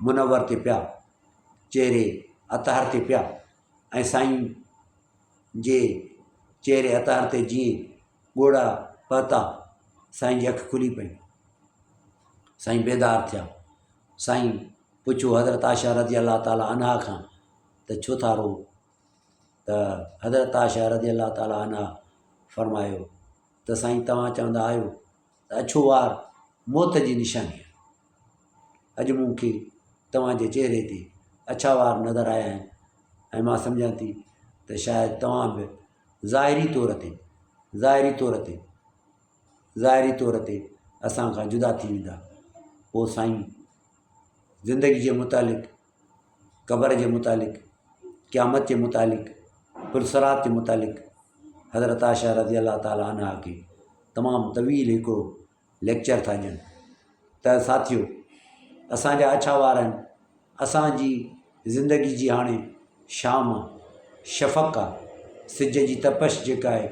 منور تي پيا چهري اطهر تي پيا ۽ سائين جي چهري اطهر تي جيئن ڳوڙها پهتا سائين جي اک کلي پئي سائين بيدار ٿيا سائين پڇيو حضرت عائشه رضي الله تعالٰي عنها کان ته ڇو ٿا روئو ته حضرت عائشه رضي الله تعالٰي عنها فرمايو ته سائين توهان چوندا آهيو ته اڇو وار موت جي نشاني آهي. اڄ مون کي توهان جي چهري تي اڇا وار نظر آيا آهن ۽ مان سمجهان ٿي ته شايد توهان به ظاهري طور تي ظاهري طور تي ظاهري طور تي اسان کان جدا ٿي ويندا. پوء سائين زندگي جي متعلق قبر جي متعلق قيامت جي متعلق پلصراط جي متعلق حضرت عائشه رضي الله تعالٰي عنها کي تمام طويل هڪڙو ليڪچر ٿا ڏين ته ساٿيو اسانجا اڇا وار آهن اسانجي زندگي جي هاڻي شام آ شفق آ سج جي تپش جيڪا آهي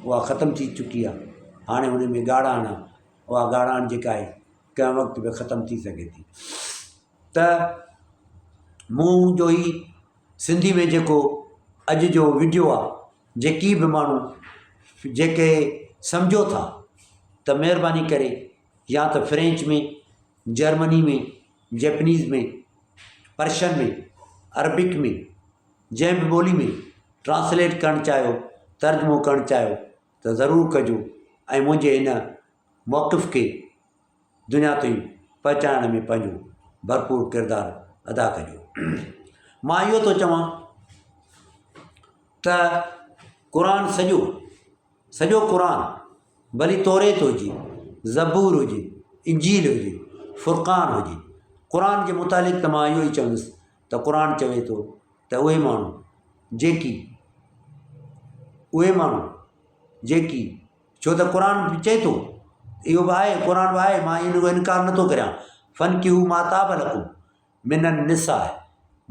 اها ختم ٿي چڪي آهي هاڻي هن ۾ ڳاڙهاڻ آهي اها ڳاڙهاڻ جيڪا آهي ڪنهن وقت به ختم ٿي سگهي ٿي ته. مون جو هي سنڌي ۾ جيڪو اڄ جو وڊيو آ جيڪي به ماڻهو جيڪي سمجهو ٿا ته مهرباني ڪري يا ته فرينچ ۾ جرمني ۾ جيپنيز ۾ پرشن ۾ عربڪ ۾ جنهن به ٻولي ۾ ٽرانسليٽ ڪرڻ چاهيو ترجمو ڪرڻ چاهيو ته ضرور ڪجو ۽ منهنجي هن موقف کي دنيا تائين پهچائڻ ۾ پنهنجو ڀرپور ڪردار ادا ڪجو. مان اهو ٿو چوان ته قرآن سڄو سڄو قرآن ڀلي توريت هجي، زبور هجي، انجيل هجي، فرقان هجي، قرآن جي متعلق ته مان اهو ئي چوندس ته قرآن چوي ٿو ته اهي ماڻهو جيڪي اهي ماڻهو جيڪي ڇو ته قرآن به چئي ٿو اهو به آهي قرآن به آهي مان ان جو انڪار نٿو ڪريان فانڪحوا ما طاب لڪم من النساء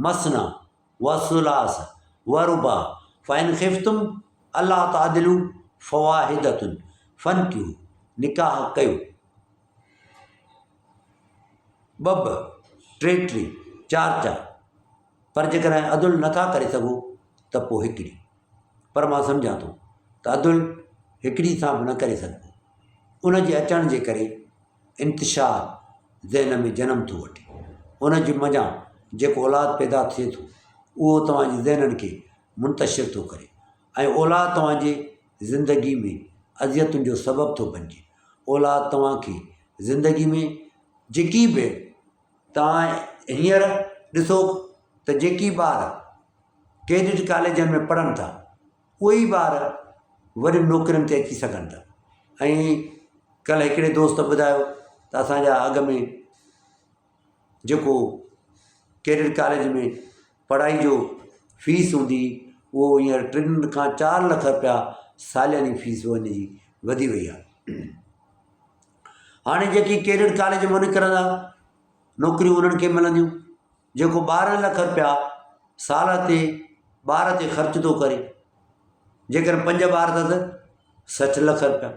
مثنيٰ وثلاث ورباع فان خفتم الا تعدلوا فواحدة فانڪحوا نڪاح ڪيو ٻه ٻه ٽي ٽي چار چار پر جيڪڏهن عدل نٿا ڪري سگهو ته پوء هڪڙي پر مان سمجهان ٿو ته عدل هڪڙي سان به نه ڪري سگهبو. ان جي اچڻ جي ڪري انتشار ذهن ۾ جنم ٿو وٺي. ان جي منجهان جيڪو اولاد پيدا ٿئي ٿو اهو توهان جي ذهنن کي منتشر ٿو ڪري ۽ اولاد توهان جي زندگي ۾ اذيتن جو سبب ٿو بنجي. اولاد توهان کي زندگي ۾ جيڪي به توهان هينئر ڏسو ته جيڪي ٻار ڪيڊٽ ڪاليجن ۾ پڙهن ٿا اهي ئي ٻار وڏين نوڪرين تي اچي سگهن ٿا ۽ ڪلهه هڪڙي دوست ٻڌايو ته اسانجا اڳ ۾ جيڪو ڪيڊٽ ڪاليج ۾ پڙهائي جو فيس هوندي اهو هينئر ٽن کان چار لک رپيا سالياني فيس ان جي وڌي وئي آهي هاڻي جيڪي ڪيڊٽ ڪاليج مان نڪرندا نوڪريون انهن کي ملنديون جيڪو 12 لک رپيا سال تي ٻار تي خرچ ٿو ڪري جيڪڏهن پنج ٻار اٿس 60 لک رپيا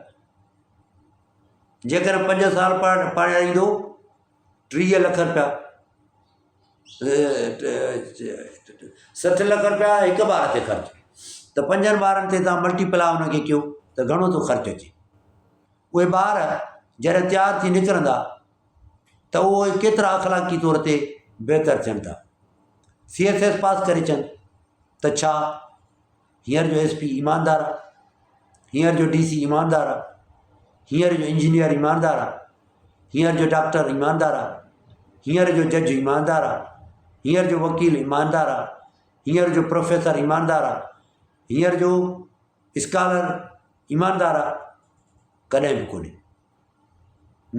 جيڪڏهن پنج سال پڙهائيندو 30 لک رپيا 60 لک رپيا هڪ ٻار تي خرچ ته پنجن ٻارن تي توهان ملٽيپلاء ان کي ڪيو ته گهڻو ٿو خرچ اچي اهي ٻار جڏهن تيار ٿي نڪرندا ته اهي ڪيترا اخلاقي طور تي بهتر ٿين ٿا. سي ايس ايس پاس ڪري اچن ته ڇا هينئر جو ايس پي ايماندار آ؟ هينئر جو ڊي سي ايماندار آ؟ هينئر جو انجنيئر ايماندار آ؟ هينئر جو ڊاڪٽر ايماندار آ؟ هينئر جو جج ايماندار آ؟ هينئر جو وڪيل ايماندار آ؟ هينئر جو پروفيسر ايماندار آ؟ هينئر جو اسڪالر ايماندار آ؟ ڪڏهن به ڪونهي.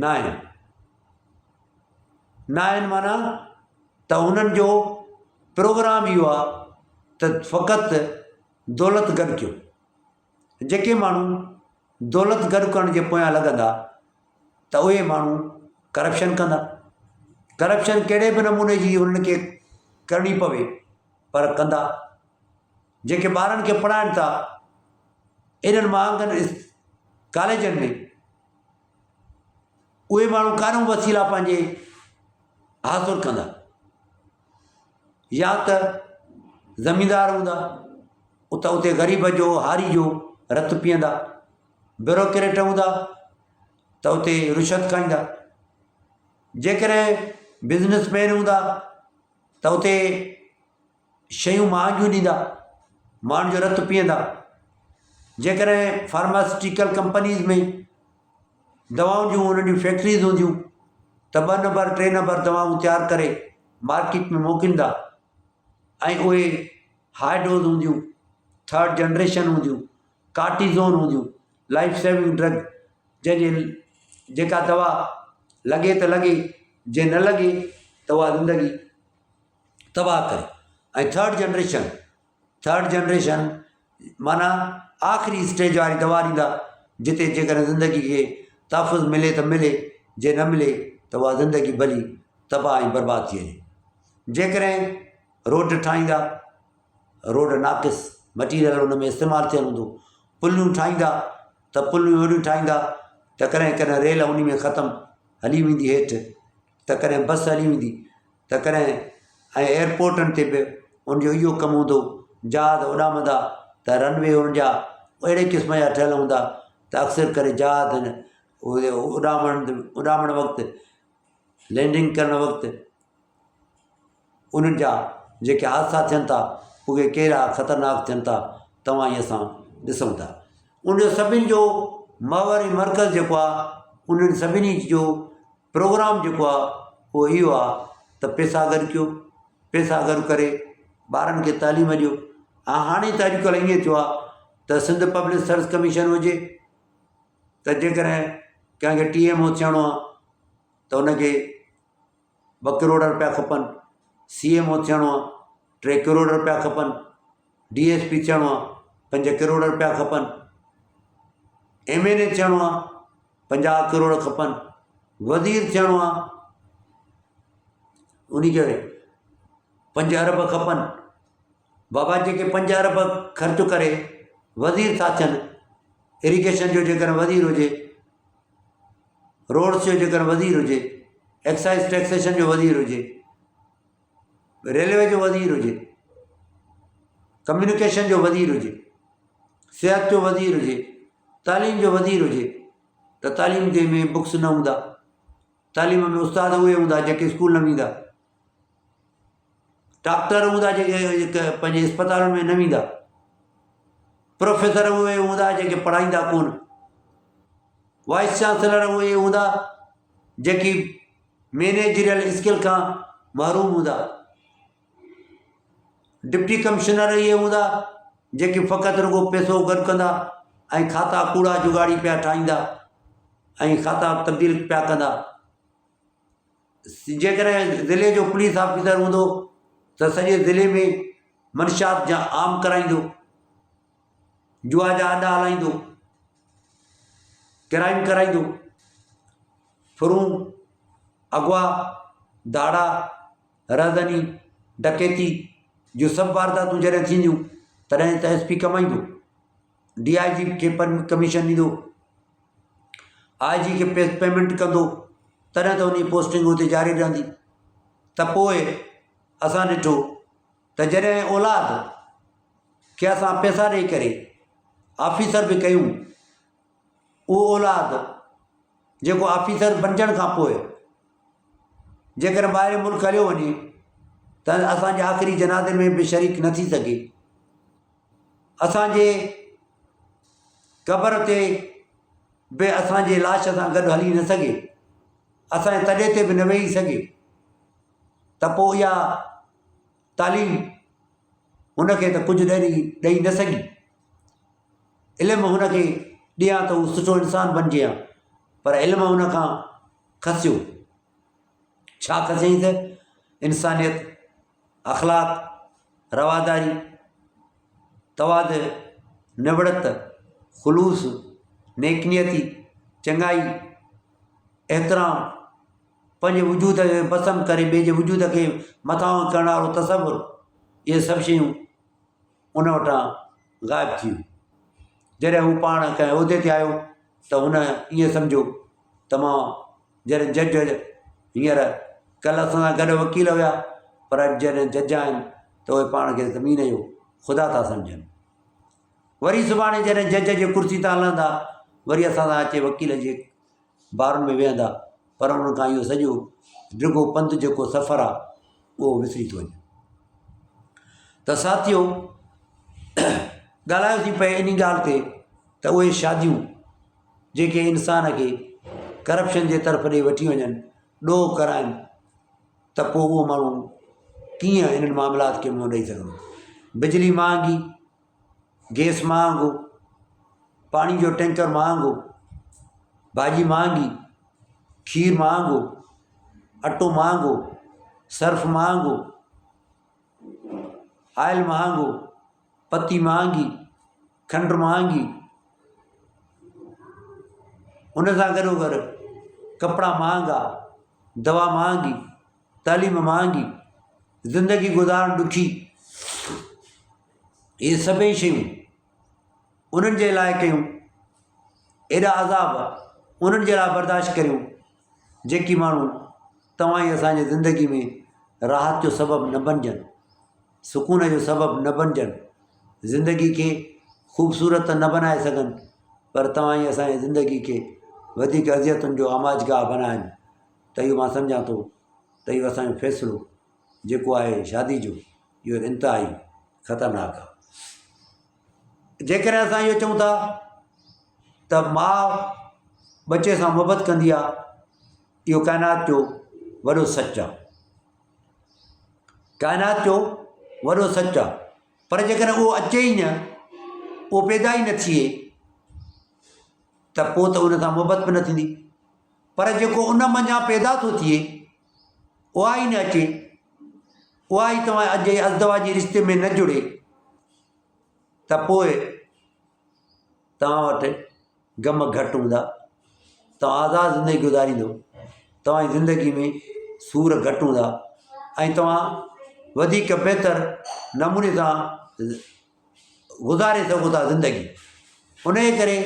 ناهن. ناهن معنيٰ ته انهن جو پروگرام اهو آهي ته فقط دولت گڏ ڪيو. جيڪي ماڻهو دولت گڏ ڪرڻ جي پويان لڳندا ته اهي ماڻهو ڪرپشن ڪندا. ڪرپشن ڪهڙي به نموني جي انهن کي ڪرڻي پوي پر ڪندا. جيڪي ٻارن کي پڙهائن ٿا انهن مهانگن ڪاليجن ۾ اهي ماڻهو ڪاريون وسيلا پنهنجي حاصل ڪندا يا ته زميندار هوندا ات اتي غريب جو هاري جو رت پيئندا بيوروڪريٽ هوندا ته اتي رشوت کائيندا جيڪڏهن بزنس مين هوندا ته اتي شيون مهانگيون ڏيندا، ماڻهن جو رت پيئندا. جيڪڏهن فارماسيوٽيڪل ڪمپنيز ۾ دوائن جون انهن جون فيڪٽريز هونديون ته ٻه نمبر ٽي نمبر دوائون تيار ڪري مارڪيٽ ۾ موڪليندا ۽ اهي هاء ڊوز هونديون ٿرڊ جنريشن هونديون ڪارٽيزون هونديون لائف سيونگ ڊرگ جنهن جي جيڪا دوا لڳي ته لڳي جي نه لڳي ته اها زندگي تباهه ڪري ۽ ٿرڊ جنريشن ٿرڊ جنريشن معنيٰ آخري اسٽيج واري دوا ڏيندا جتي جيڪڏهن زندگي کي تحفظ ملي ته ملي جي نه ملي ته اها زندگي ڀلي تباهه ۽ برباد ٿي وڃي جيڪڏهن روڊ ٺاهيندا روڊ ناقص مٽيريل ان ۾ استعمال ٿيل هوندو پليون ٺاهيندا ته پليون اهڙيون ٺاهيندا ته ڪڏهن ڪڏهن ريل ان ۾ ختم هلي ويندي هيٺ ته ڪڏهن بس هلي ويندي ته ڪڏهن ۽ ايئرپورٽن تي به ان جو اهو ڪم هوندو جهاز اڏامندا ته رن وي انهن جا اهڙي قسم جا ٺهيل هوندا ته اڪثر ڪري جهاز اهي اڏامڻ اڏامڻ وقت لينڊنگ ڪرڻ وقت انهن جا جيڪي حادثا ٿين ٿا اهي ڪهڙا خطرناڪ ٿين ٿا توهان ۽ اسان ڏسون ٿا ان جو سڀني جو محور ۽ مرڪز جيڪو آهي انهن سڀني جو پروگرام جيڪو آهي اهو اهو آهي ته پئسا گڏ ڪيو پئسا گڏ ڪري ٻارن کي تعليم ڏيو ۽ هاڻي ته اڄڪلهه ائين ٿيو آهي ته سنڌ پبلڪ سروس ڪميشن هجي ته جيڪڏهن ڪنهن کي ٽي ايم او ٿيڻو آهي ته ان کي ٻه ڪروڙ رپيا کپن، سي ايم او ٿيڻو آ ٽي ڪروڙ رپيا کپن، ڊي ايس پي ٿيڻو آ پنج ڪروڙ رپيا کپن، ايم اين اي ٿيڻو آ 50 ڪروڙ کپن، وزير ٿيڻو آ ان کي پنج ارب کپن، بابا جيڪي پنج ارب خرچ ڪري وزير ٿا ٿين اريگيشن جو جيڪڏهن وزير هجي روڊس جو جيڪر وزير هجي، ايڪسائيز ٽيڪسيشن جو وزير هجي، ريلوي جو وزير هجي، ڪميونيڪيشن جو وزير هجي، صحت جو وزير هجي، تعليم جو وزير هجي ته تعليم جي ۾ بڪس نه هوندا، تعليم ۾ استاد اهي هوندا جيڪي اسڪول نه ويندا، ڊاڪٽر هوندا جيڪي پنهنجي اسپتالن ۾ نه ويندا، پروفيسر اهي هوندا جيڪي پڙهائيندا ڪونه، وائيس چانسلر اهي هوندا جيڪي مئنيجريل اسڪل کان محروم هوندا، ڊپٽي ڪمشنر اهي هوندا جيڪي فقط رڳو پئسو گڏ ڪندا ۽ کاتا ڪوڙا جگاڙي پيا ٺاهيندا ۽ کاتا تبديل پيا ڪندا. جيڪڏهن ضلعي جو پوليس آفيسر هوندو ته سڄي ضلعي ۾ منشيات جا عام ڪرائيندو، جوا جا اڏا هلائيندو، ڪرائيم ڪرائيندو، ڦرون، اغوا، ڌاڙا، رهزني، ڊڪيتي جون سڀ وارداتون جڏهن ٿينديون تڏهن ته ايس پي ڪمائيندو. ڊي I جي کي ڪميشن ڏيندو، آء جي کي پيمينٽ ڪندو تڏهن ته ان جي پوسٽنگ اتي جاري رهندي ته پوء اسان ڏٺو ته جڏهن اولاد کي اسان پئسا ڏئي ڪري آفيسر به ڪيون اهو اولاد جيڪو آفيسر بنجڻ کان پوء جيڪڏهن ٻاهرين ملڪ هليو وڃي ته اسانجي آخري جنازي ۾ به شريڪ نه ٿي سگهي اسان جي قبر تي به اسان جي لاش سان گڏ هلي نه سگهي، اسان جي تڏي تي به نه ويهي سگهي ته پوء اها تعليم هن کي ته ڪجهه ڏئي ڏئي نه سگهي. علم هن کي ڏيان ته هو سٺو انسان بنجي ها پر علم هن کان کسيو. ڇا کسيائين ته انسانيت، اخلاق، رواداري، تواضع، نوڙت، خلوص، نيڪ نيتي، چڱائي، احترام، پنهنجي وجود کي پسند ڪري ٻئي جي وجود کي مٿانهون ڪرڻ وارو تصور، اهي سڀ شيون ان وٽان غائب ٿي ويون. جڏهن هو پاڻ ڪنهن عهدي تي آيو ته هن ائين سمجهيو ته مان جڏهن جج هينئر ڪلهه اسان سان گڏ وڪيل هيا پر اڄ جڏهن جج آهن ته اهي پاڻ کي زمين جو خدا ٿا سمجهن. وري سڀاڻي جڏهن جج جي ڪرسي تان لهندا وري اسان سان اچي وڪيل جي بارن ۾ ويهندا پر انهن کان اهو سڄو ڊگهو پنڌ جيڪو سفر آهي اهو وسري ٿو وڃي. ته ساٿيو ڳالهايوسين پئي انهي ڳالهه تي ته اهي شاديون جيڪي انسان کي ڪرپشن جي طرف ڏي وٺي وڃن، ڏوهه ڪرائن ته پوء اهو ماڻهو ڪيئن انهن معاملات کي منهن ڏئي سگهندو. بجلي مهانگي، گئس مهانگو، پاڻي جو ٽينڪر مهانگو، ڀاڄي مهانگي، کير مهانگو، اٽو مهانگو، سرف مهانگو، آئل مهانگو، پتي مهانگي، کنڊ مهانگي، ان سان گڏو گڏ ڪپڙا مهانگا، دوا مهانگي، تعليم مهانگي، زندگي گذارڻ ڏکي، اهي سڀئي شيون انهن جي لاء ڪيون، ايڏا عذاب انهن جي لاء برداشت ڪريون جيڪي ماڻهو توهان ۽ اسان جي زندگي ۾ راحت جو سبب نه بنجن، سڪون جو سبب نه بنجن، زندگي کي خوبصورت ته نه بنائي سگهن پر توهان جي اسان جي زندگي کي وڌيڪ اذيتن جو آماجگاهه بنائن ته اهو مان سمجهان ٿو ته اهو اسان جو فيصلو جيڪو آهي شادي جو اهو انتهائي خطرناڪ آهي. جيڪڏهن اسان اهو چئون ٿا ته ماء ٻچي سان محبت ڪندي آهي اهو ڪائنات جو وڏو سچ آهي. ڪائنات جو وڏو سچ آهي پر جيڪڏهن اهو اچي ئي نه اهو پيدا ئي نه ٿئي ته پوء ته ان سان محبت به نه ٿيندي پر جيڪو ان منجهان پيدا ٿو ٿئي اها ئي نه اچي اها ئي توهان اڄ جي ازدواجي رشتي ۾ نه جڙي ته پوء توهان وٽ غم گهٽ هوندا، توهان آزاد زندگي گذاريندو، توهان جي زندگي ۾ سور گهٽ هوندا ۽ توهان وڌيڪ بهتر نموني سان گذاري سگهو ٿا زندگي. ان جي ڪري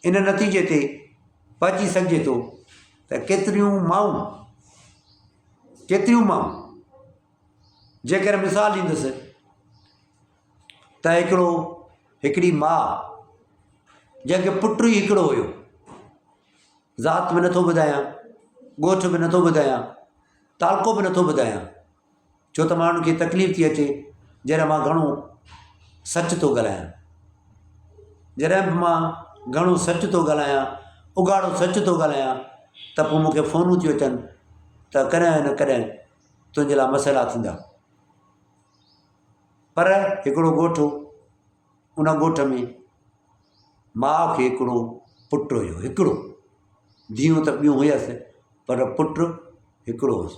ان نتيجي تي پهچي سگهجي ٿو ته ڪيتريون مائون ڪيتريون مائون جيڪر مثال ڏيندس ته هڪڙو هڪڙي ماء جنهن کي پٽ ئي هڪڙو هيو ذات به نٿو ٻڌايان ڳوٺ به نٿو ٻڌايان تعلقو به نٿو ٻڌايان ڇو ته ماڻهن کي تڪليف ٿي اچي جڏهن مان گهڻو سچ ٿو ڳالهايان جڏهن به مان گهڻو سچ ٿو ڳالهايان اگهاڙو سچ ٿو ڳالهايان ته پوء مونکي فونون ٿيون اچن ته ڪڏهن نه ڪڏهن تنهنجي لاءِ مسئلا ٿيندا. پر هڪڙو ڳوٺ هو، ان ڳوٺ ۾ ماء کي هڪڙو پٽ هيو هڪڙو، ڌيئون ته ٻيون هيس پر پٽ هڪڙو هيس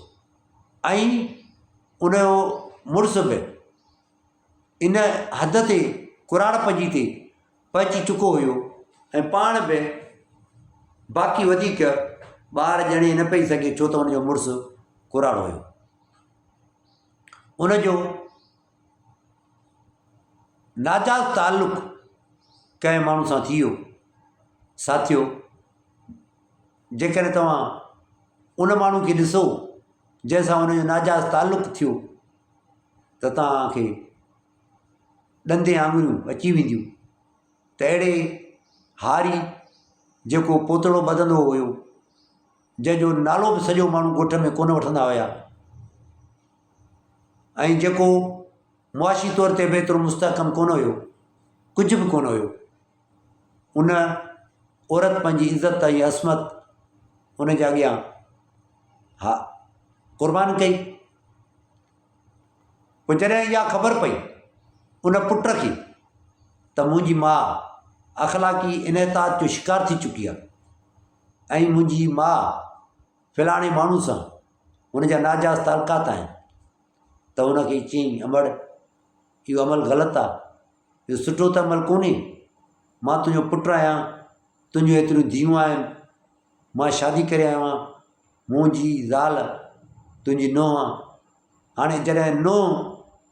۽ ان جو مڙس به ان حد تي ڪراڙپ جي تي پهچي چڪو هيو ۽ پاڻ به باقي وڌيڪ ٻار ڄڻي نه پئي سگهي ڇو ته ان جو مڙس ڪراڙو هيو. ان جو ناجائز تعلق ڪنهن ماڻهو سان ٿي ويو. ساٿيو جيڪڏهن توهان ان ماڻهو کي ڏسو جنهن سان ان جو ناجائز تعلق ٿيو ته توهان کي ڏندين آڱريون اچي وينديون ته اهڙي هاري جيڪو پوتڙو ٻڌندو هيو جنهن جو نالو به سڄو ماڻهو ڳوٺ ۾ ڪونه وٺندا هيا ۽ جيڪو معاشي طور تي به ايترو مستحڪم ڪونه هيو ڪجهه به ڪونه هيو ان عورت پنهنجي عزت ۽ عصمت ان جي اڳيان ها قربان ڪئي پوء جڏهن اها خبر پئي ان پٽ کي ته منهنجي ماء اخلاقي انحطاط جو شڪار ٿي چڪي آهي ۽ منهنجي ماء فلاڻي ماڻهو سان هن جا ناجائز تعلقات آهن ته هن کي چيائين امڙ اهو عمل غلط آهي اهو سٺو ته عمل ڪونهي مان تنهنجو پٽ آهيان تنهنجون ايتريون ڌيئون آهن مان شادي ڪري آيو آهيان منهنجي زال تنهنجي نونهن آهي هاڻي جڏهن نونهن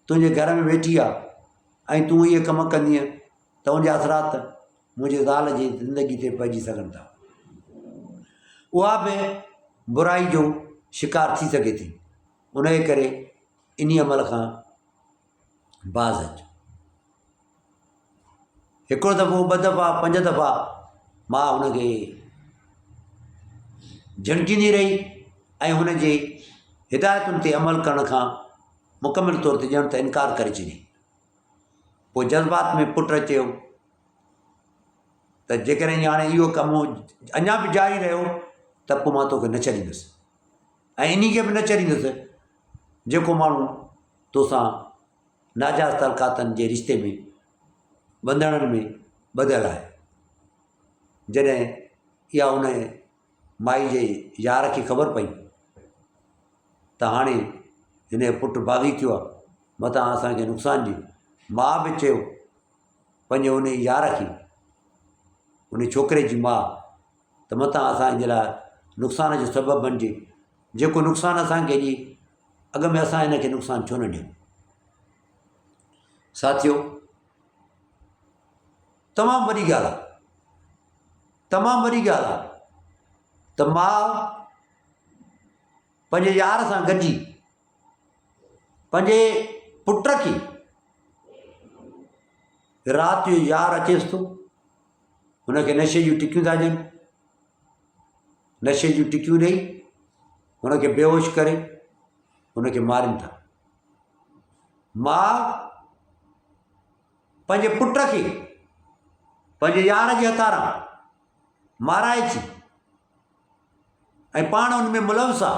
تنهنجي گهر ۾ ويٺي آهي ۽ تون اهي ڪم ڪندينء ته ان جا اثرات منهنجي زال جي زندگي تي پئجي سگهن ٿا. اها به برائي جو شڪار ٿي سگهي ٿي. انهيء ڪري انهيء عمل کان باز اچ. هڪڙو دفعو، ٻه دفعا، پنج دفعا ماء هن کي جهڻڪيندي رهي ۽ هن جي هدايتن تي عمل ڪرڻ کان مڪمل طور تي ڄڻ ته انڪار ڪري ڇڏيائين. پوء جذبات ۾ پٽ چيو ته جيڪڏهن هاڻي اهو ڪم اڃا به جاري رهيو ته پوء مان توکي نه ڇڏيندس ۽ انهي کي به نه ڇڏيندس جيڪو ماڻهو توسان ناجائز تعلقاتن جي رشتي ۾ ٻنڌڻن ۾ ٻڌل آهي. جڏهن اها ان مائي جي يار کي خبر پئي ته هاڻي هن جو پٽ باغي ٿيو آهي متان اسان کي نقصان ڏئي. ماء به چيو پنهنجي ان يار کي ان ڇوڪري جي ماء ته متان اسان جي لاء نقصان جو سبب بڻجي جيڪو نقصان اسان کي ڏئي اڳ ۾ اسان هن کي نقصان ڇو نه ڏيون. ساٿيو تمام وڏي ڳالهه آهي تمام وڏي ڳالهه آهي ته ماء پنهنجي يار سان گڏجي. پنهنجي پٽ کي رات جو يار اچيس ٿو، هن کي نشي جون ٽڪيون ٿا ڏين، نشي جون ٽڪيون ڏئي هن کي بيهوش ڪري هن کي مارين ٿا. ماء پنهنجي پٽ کي پنهنجي يار جي هٿاران مارائي ٿي ۽ پاڻ ان ۾ ملوث آ.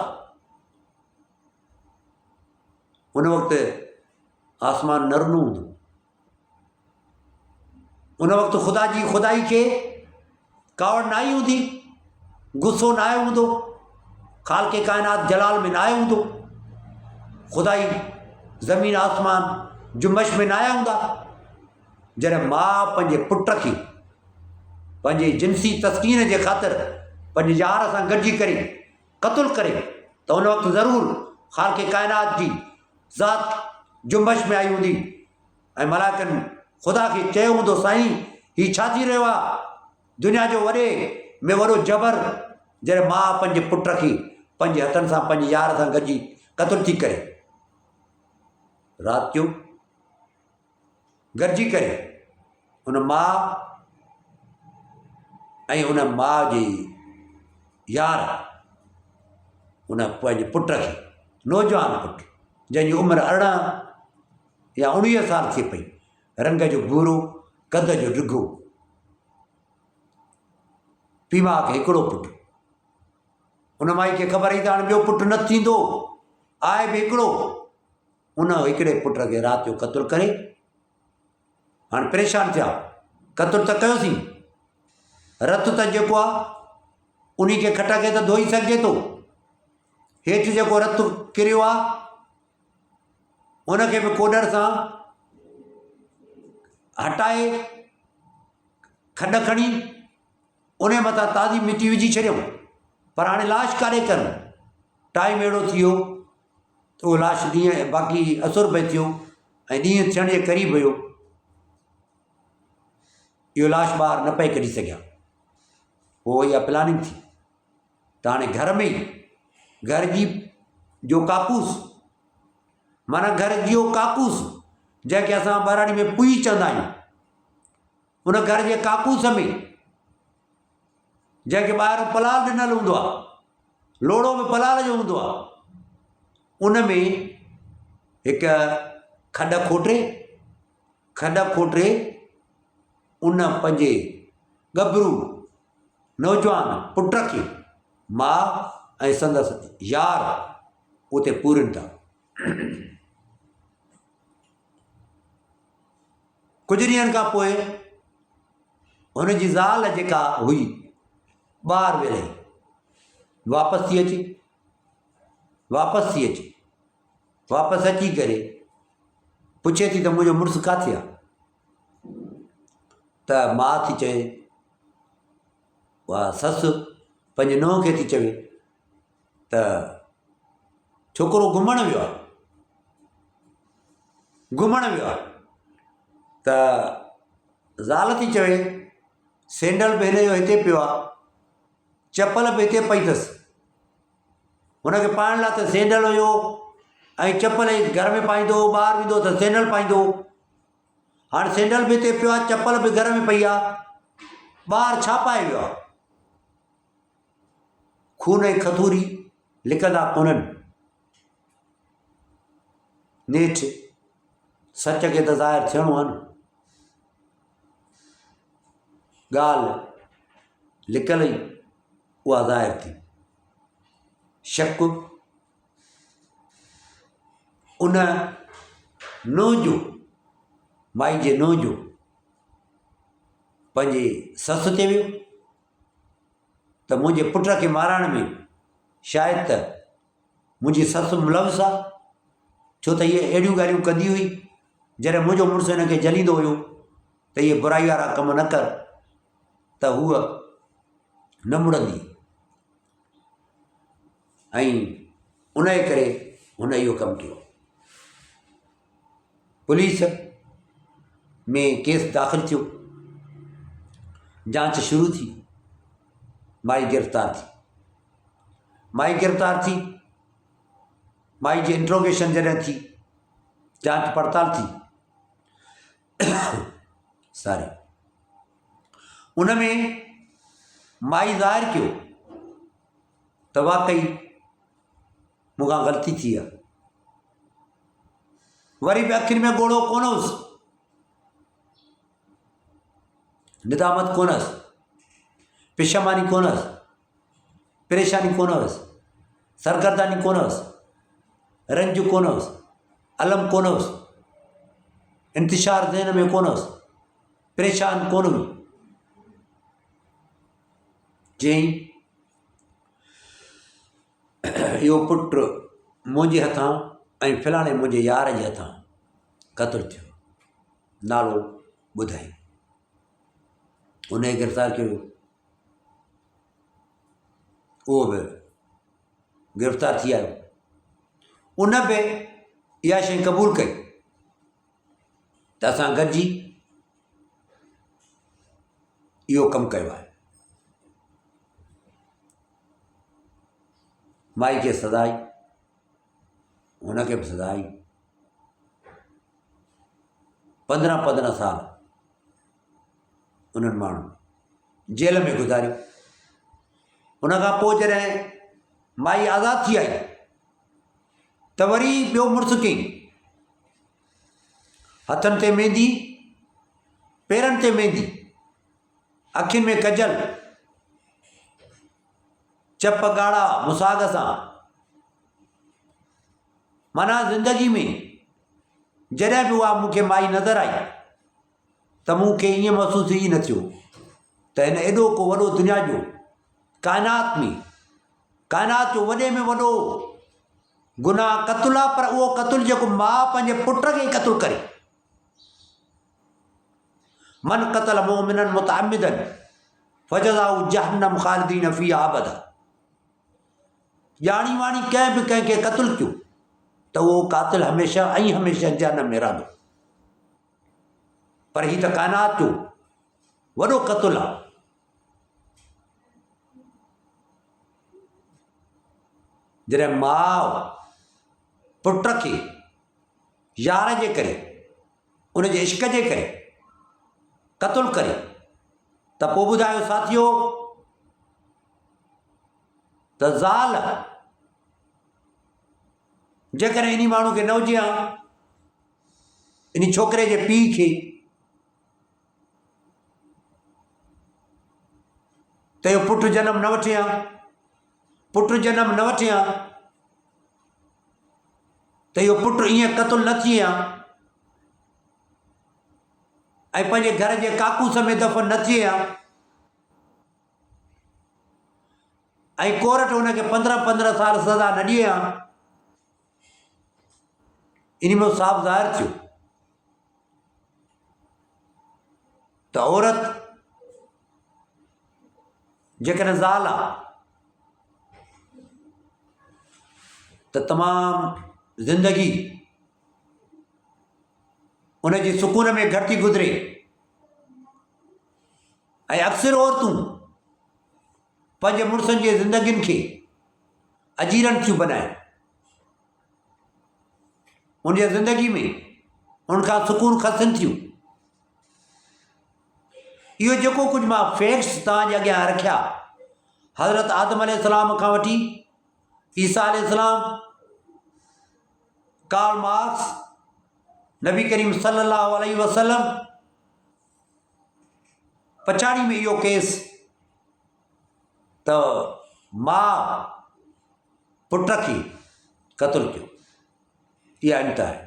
ان وقت آسمان نه رنو هوندو. ان وقت خدا جي خدائي کي ڪاوڙ نه آئي هوندي، غصو نه آيو هوندو، خالق ڪائنات جلال ۾ نه آيو هوندو، خدائي زمين آسمان جنبش ۾ نه آيا هوندا. جڏهن ماء پنهنجي پٽ کي پنهنجي جنسي تسڪين جي خاطر پنهنجي يار سان گڏجي ڪري قتل ڪري ته ان وقت ضرور خالق ڪائنات جي ذات جنبش ۾ آئي هوندي ۽ ملائڪن خدا کي چيو هوندو سائين هي ڇا ٿي رهيو آهي دنيا جو وڏي ۾ وڏو جبر جڏهن ماء پنهنجي پٽ کي پنهنجي هٿن سان پنهنجي يار سان گڏجي قتل ٿي ڪري رات جو گڏجي ڪري ان ماء ۽ ان ماء جي يار ان پنهنجي پٽ کي نوجوان پٽ جنهن جي عمر ارڙهن يا اڻويهه سال ٿئي پئي رنگ جو ڀورو قد جو ڊگهو پيء ماء کي هڪڙو پٽ ان مائي کي خبر هئي ته هاڻي ٻيو پٽ نه ٿيندو آهي به هڪڙو ان هڪڙي پٽ کي رات جو قتل ڪري هاڻ پريشان ٿيا. قتل ته ڪيوسين، رت ته جيڪو آ انهي کي کٽ کي ته ڌوئي سگهجي ٿو. هيٺ جيڪو رت ڪريو آ ان کي به ڪوڏر سان هٽائي کڏ کڻي انهي مٿان تازي مٽي وجهي ڇڏيائون. پر هاڻي لاش ڪاڏي ڪرن؟ ٽائيم اهڙو ٿي ويو ته اهو لاش ڏينهن باقي اسر پئي ٿيو ۽ ڏينهن ٿيڻ جي قريب هيو. اهو لاش ٻاهر نه پئي ڪڍي سگهيا. پوء اها پلاننگ ٿي ته هاڻي گهر ۾ ئي گهر جي جو ڪاڪوس معنيٰ گهر جو ڪاڪوس جنهن کي اسان ٻهراڙي ۾ پوئي چوندا آهيون ان گهر جي ڪاڪوس ۾ جنهن کي ٻاهرون پلال ڏنل هوندو آهي، لوڙهو به پلال جو هوندو آهي، ان ۾ هڪ کڏ کوٽي، کڏ کوٽي ان پنهنجي ڳڀرو نوجوان پٽ کي ماء ۽ سندس يار اتي پورين ٿا. ڪجهه ڏينهن کان پوء هن جي زال جيڪا هئي ٻاهر ويل هئي واپس ٿي اچي واپس ٿي اچي واپس اچي ڪري پڇي ٿي ته منهنجو مڙس ڪاٿي آ ته ماء ٿي چئي اها سس پنهنجي ننهن کي ٿي چوي ته ڇوڪرو گهمڻ ويو آهي گهمڻ ويو آهي ته زال ٿي چوي سينڊل به هن جو هتي پيو آهي چپل به هتي پئي اٿس هن کي پائڻ لاء ته سينڊل هيو ۽ چپل ئي گهر ۾ پائيندو هو ٻاهر ويندو هو ته سينڊل پائيندو هو هاڻي سينڊل به هتي پيو آهي چپل به گهر ۾ پئي آهي ٻاهر ڇا پائي ويو آهي خون ۽ کٿوري لڪندا ڪونهن. نيٺ سچ کي ته ظاهر ٿيڻو آهي نه. ڳالهه لڪل هئي اها ظاهر ٿي. شڪ ان ننهن جو مائي جي ننهن جو پنهنجي سس تي ويو. ته منهنجي پٽ کي مارائڻ ۾ شايد ته منهنجي سس ملوث آ، ڇو ته هيء اهڙيون ڳالهيون ڪندي هئي، جڏهن منهنجو مڙس هن کي جهليندو هيو ته اهي برائي وارا ڪم نه ڪر ته هوء نه مڙندي ۽ ان جي ڪري هن اهو ڪم ڪيو. پوليس ۾ ڪيس داخل ٿيو، جانچ شروع ٿي، مائي گرفتار ٿي، مائي گرفتار ٿي، مائي جي انٽروگيشن جڏهن ٿي. جانچ پڙتال ٿي ساري ان ۾ مائي ظاهر ڪيو ته واقعي مون کان غلطي ٿي آهي وري به اکين ۾ ڳوڙهو ڪونه هوس ندامت ڪونه هئس پشيماني ڪونه هئس پريشاني ڪونه هئس سرگرداني ڪونه هئس رنج ڪونه هئس الم ڪونه هئس انتشار ذهن ۾ ڪونه هئس پريشان ڪونه هئي چيائين اهو پٽ منهنجي هٿان ۽ فلاڻي منهنجي يار جي هٿان قتل ٿيو نالو ٻڌائي ان کي گرفتار ڪيو ويو اهو به گرفتار ٿي آيو ان به اها شيء قبول ڪئي ته اسان گڏجي اهو ڪم ڪيو آهي مائي کي سزا آئي هن کي به سزا آئي پندرهن پندرهن سال انهن ماڻهن جيل ۾ گذاريو ان کان پوء جڏهن مائي آزاد ٿي آئي ته وري ٻيو مڙس ڪيائين هٿن تي ميندي پيرن تي ميندي اکين ۾ ڪجل چپ ڳاڙها مساڳ سان معنيٰ زندگي ۾ جڏهن به اها مون کي مائي نظر آئي ته مون کي ائين محسوس ئي نه ٿيو ته هن ايڏو ڪو وڏو دنيا جو ڪائنات ۾ ڪائنات جو وڏي ۾ وڏو گناهه قتل آ پر اهو قتل جيڪو ماء پنهنجي پٽ کي قتل ڪري من قتل مؤمنا متعمدا فجزاؤه جهنم خالدين فيها ابدا ڄاڻي واڻي ڪنهن به ڪنهن کي قتل ڪيو ته اهو قاتل هميشه ۽ هميشه جهنم ۾ رهندو پر هي ته ڪائنات جو وڏو قتل آ جڏهن ماء پٽ کي يار جي ڪري ان جي عشق جي ڪري قتل ڪري ته پوء ٻڌايو ساٿيو ته زال جيڪڏهن انهي ماڻهو کي نه هجي ها انهي ڇوڪري جي پيء کي ته اهو پٽ جنم نه وٺي ها پٽ جنم نه وٺي ها ته اهو پٽ ائين قتل نه ٿئي ها ۽ پنهنجي گهر جي ڪاڪوس ۾ دفن نه ٿئي ها ۽ ڪورٽ هن کي پندرهن پندرهن سال سزا نه ڏئي ها. ان مان صاف ظاهر ٿيو ته عورت جيڪڏهن زال آ ته تمام زندگي ان جي سڪون ۾ گهٽ ٿي گذري ۽ اڪثر عورتون پنهنجي مڙسن جي زندگين کي اجيرن ٿيون بنائن. ان جي زندگي ۾ ان کان سڪون کسن ٿيون. اهو جيڪو ڪجهه مان فيڪٽس توهان جي اڳيان رکيا حضرت آدم عليه السلام کان وٺي عيسيٰ عليه السلام ڪارل مارڪس نبي ڪريم صلي الله عليه وسلم پڇاڙي ۾ اهو ڪيس ته ماء پٽ کي قتل ڪيو اها انتها آهي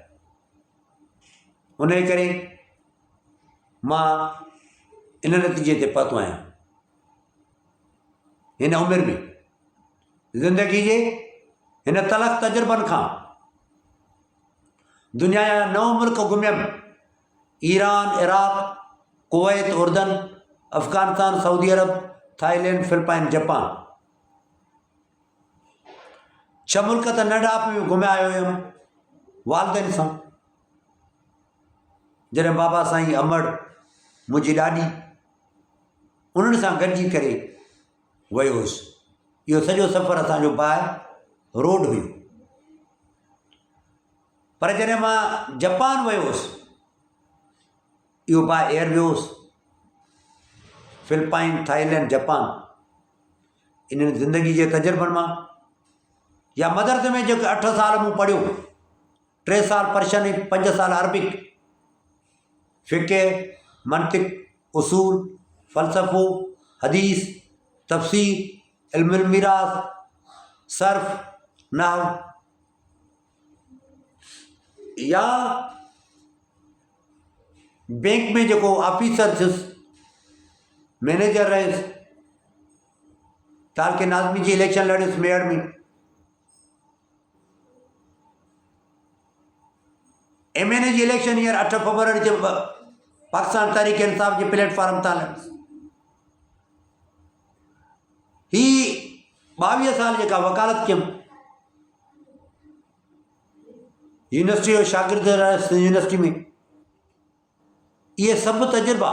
ان جي ڪري مان ان نتيجي تي پهتو آهيان هن عمر ۾ زندگي جي هن تلخ تجربن کان دنيا جا نو ملڪ گهميم ايران، عراق، ڪويت، اردن، افغانستان، سعودي عرب، ٿائيلينڊ، فلپائن، جپان. ڇهه ملڪ ته ننڍاپ ۾ گهمي آيو هيم والدين سان. جڏهن بابا سائين امڙ منهنجي ڏاڏي انهن سان گڏجي ڪري ويو هوس. اهو سڄو سفر اسان جو باء روڊ هيو. پر جڏهن مان جپان ويو هوس اهو باء ايئر ويو هوس فلپائن ٿائيلينڊ جپان انهن زندگي جي تجربن مان يا مدرسي ۾ جيڪي اٺ سال مون پڙهيو ٽي سال پرشن ۽ پنج سال عربڪ، فقه، منطق، اصول، فلسفو، حديث، تفسير، علم الميراث، صرف، نحو يا بينڪ ۾ جيڪو آفيسر ٿيس، مئنيجر رهيس، تعلقي ناظمي جي اليڪشن لڙيس ميڙ ۾. ايم اين اي جي اليڪشن هينئر اٺ فبروري تي پاڪستان تحريڪ انصاف جي پليٽ فارم تان هي ٻاويهه سال جيڪا وڪالت ڪيم يونيورسٽي جو شاگرد رهيس يونيورسٽي ۾ اهي سڀ تجربا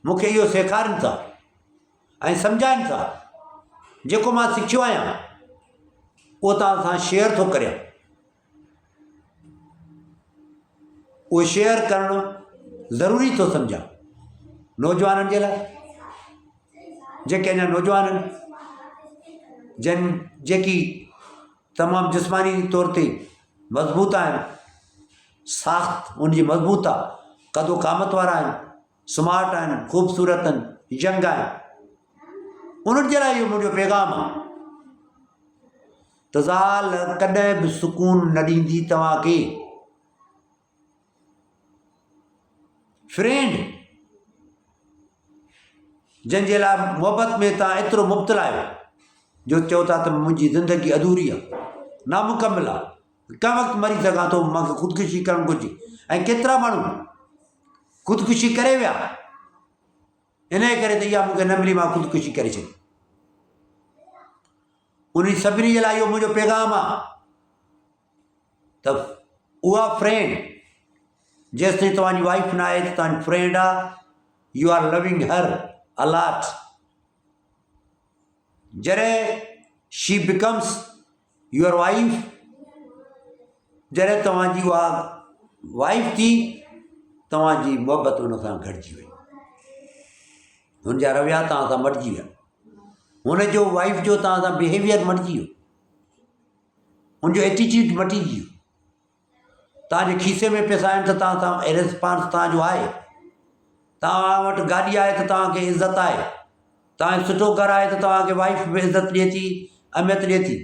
مون کي اهو سيکارين ٿا ۽ سمجهائين ٿا جيڪو مان سکيو آهيان اهو توهان سان شيئر ٿو ڪريان اهو شيئر ڪرڻ ضروري ٿو سمجهان نوجوانن جي لاء جيڪي اڃا نوجوان آهن جن جيڪي تمام جسماني طور تي مضبوط آهن ساخت ان جي مضبوط آ قد و قامت وارا آهن سمارٽ آهن خوبصورت آهن ينگ آهن انهن جي لاء اهو منهنجو پيغام آ ته زال ڪڏهن به سڪون نه ڏيندي توهان کي فرينڊ جنهن جي لاء محبت ۾ توهان ايترو مبتلا آهيو جو چئو ٿا ته منهنجي زندگي اڌوري آهي نامڪمل آهي ڪنهن وقت مري سگهان ٿو مانکي خودڪشي ڪرڻ گهرجي ۽ ڪيترا ماڻهو خودڪشي ڪري ويا ان جي ڪري ته اها مونکي نه ملي مان خودڪشي ڪري ڇڏي انهن سڀني جي لاء اهو منهنجو پيغام آهي ته اها فرينڊ جيستائين توهان جي وائيف نه آهي ته توهان جي فرينڊ آهي you are loving her a lot جڏهن شي بڪمس your wife جڏهن توهان جي اها وائيف ٿي توهان جي محبت ان سان گهٽجي وئي هن جا رويا توهان سان مٽجي ويا هن جو وائيف جو توهان سان بهيويئر مٽجي ويو هن جو ايٽيٽيوڊ مٽجي ويو توهان جي کيسي ۾ پئسا آهن ته توهان سان ريسپانس توهان جو آهي توهان وٽ گاڏي آهي ته توهان کي عزت آهي توهان جو سٺو گهر آهي ته توهان کي وائيف به عزت ڏئي ٿي اهميت ڏئي ٿي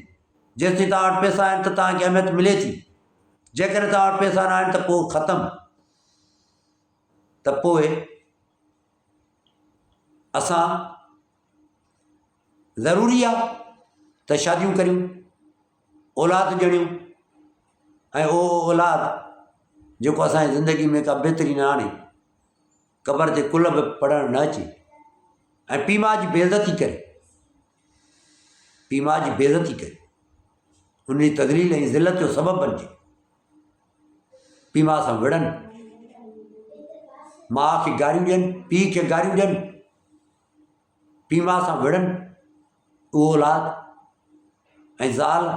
جيستائين توهان وٽ پئسا آهن ته توهان کي اهميت ملي ٿي جيڪڏهن توهان وٽ پئسا نه آهن ته پوء ختم ته پوء اسان ضروري آهي ته شاديون ڪريون اولاد ڄڻيون ۽ اهو اولاد جيڪو اسانجي زندگي ۾ ڪا بهتري نه آڻي قبر تي قل به پڙهڻ نه اچي ۽ پيء ماء جي بيعزتي ڪري پيء ماء جي بيعزتي ڪري ان جي تذليل ۽ ذلت جو سبب بنجي پيء ماء سان وڙهن ماء کي گاريون ڏين پيء کي گاريون ڏين پيء ماء سان وڙهن اهو اولاد ۽ زال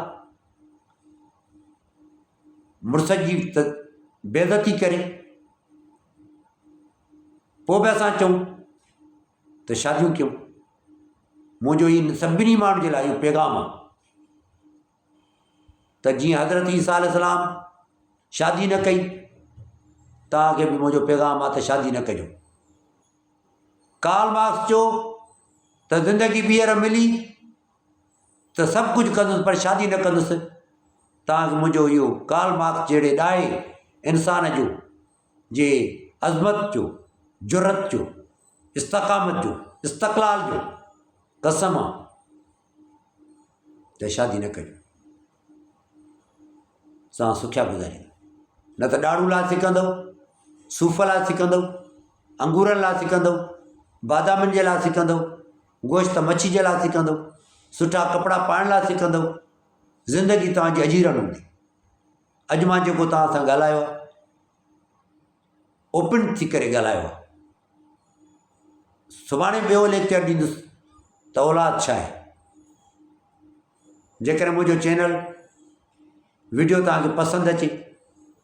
مڙس جي ته بيعزتي ڪري پوء به اسان چئون ته شاديون ڪيون منهنجو هي سڀني ماڻهن جي لاء اهو پيغام آهي ته جيئن حضرت عيسيٰ عليه السلام شادي نه ڪئي توهان کي به منهنجو پيغام آهي ته شادي نه ڪجو ڪارل مارڪس چيو ته زندگي ٻيهر ملي ته سڀ ڪجهه ڪندس پر شادي نه ڪندس. توهان کي منهنجو اهو ڪارل مارڪس جهڙي ڏاهي انسان جو جي عظمت جو، جرئت جو، استقامت جو، استقلال جو قسم آ ته شادي نه ڪجو. سان سکيا گذاريندو نه ته ڏاڙهون لاء سڪندو صوف لاء سڪندو انگورن لاء سڪندو بادامن جي لاء سڪندو گوشت مڇي جي لاء سڪندو سٺا ڪپڙا پائڻ لاء سڪندو زندگي توهان جي اجيرن هوندي اڄ مان جيڪو توهان سان ڳالهايو آهي اوپن ٿي ڪري ڳالهايو آهي سڀاڻي ٻيو ليڪچر ڏيندس ته اولاد ڇا آهي جيڪڏهن منهنجو چينل وڊيو توهان کي پسند اچي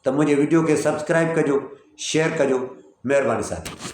ته منهنجي وڊيو کي سبسڪرائب ڪجو شيئر ڪجو مهرباني ساٿيو.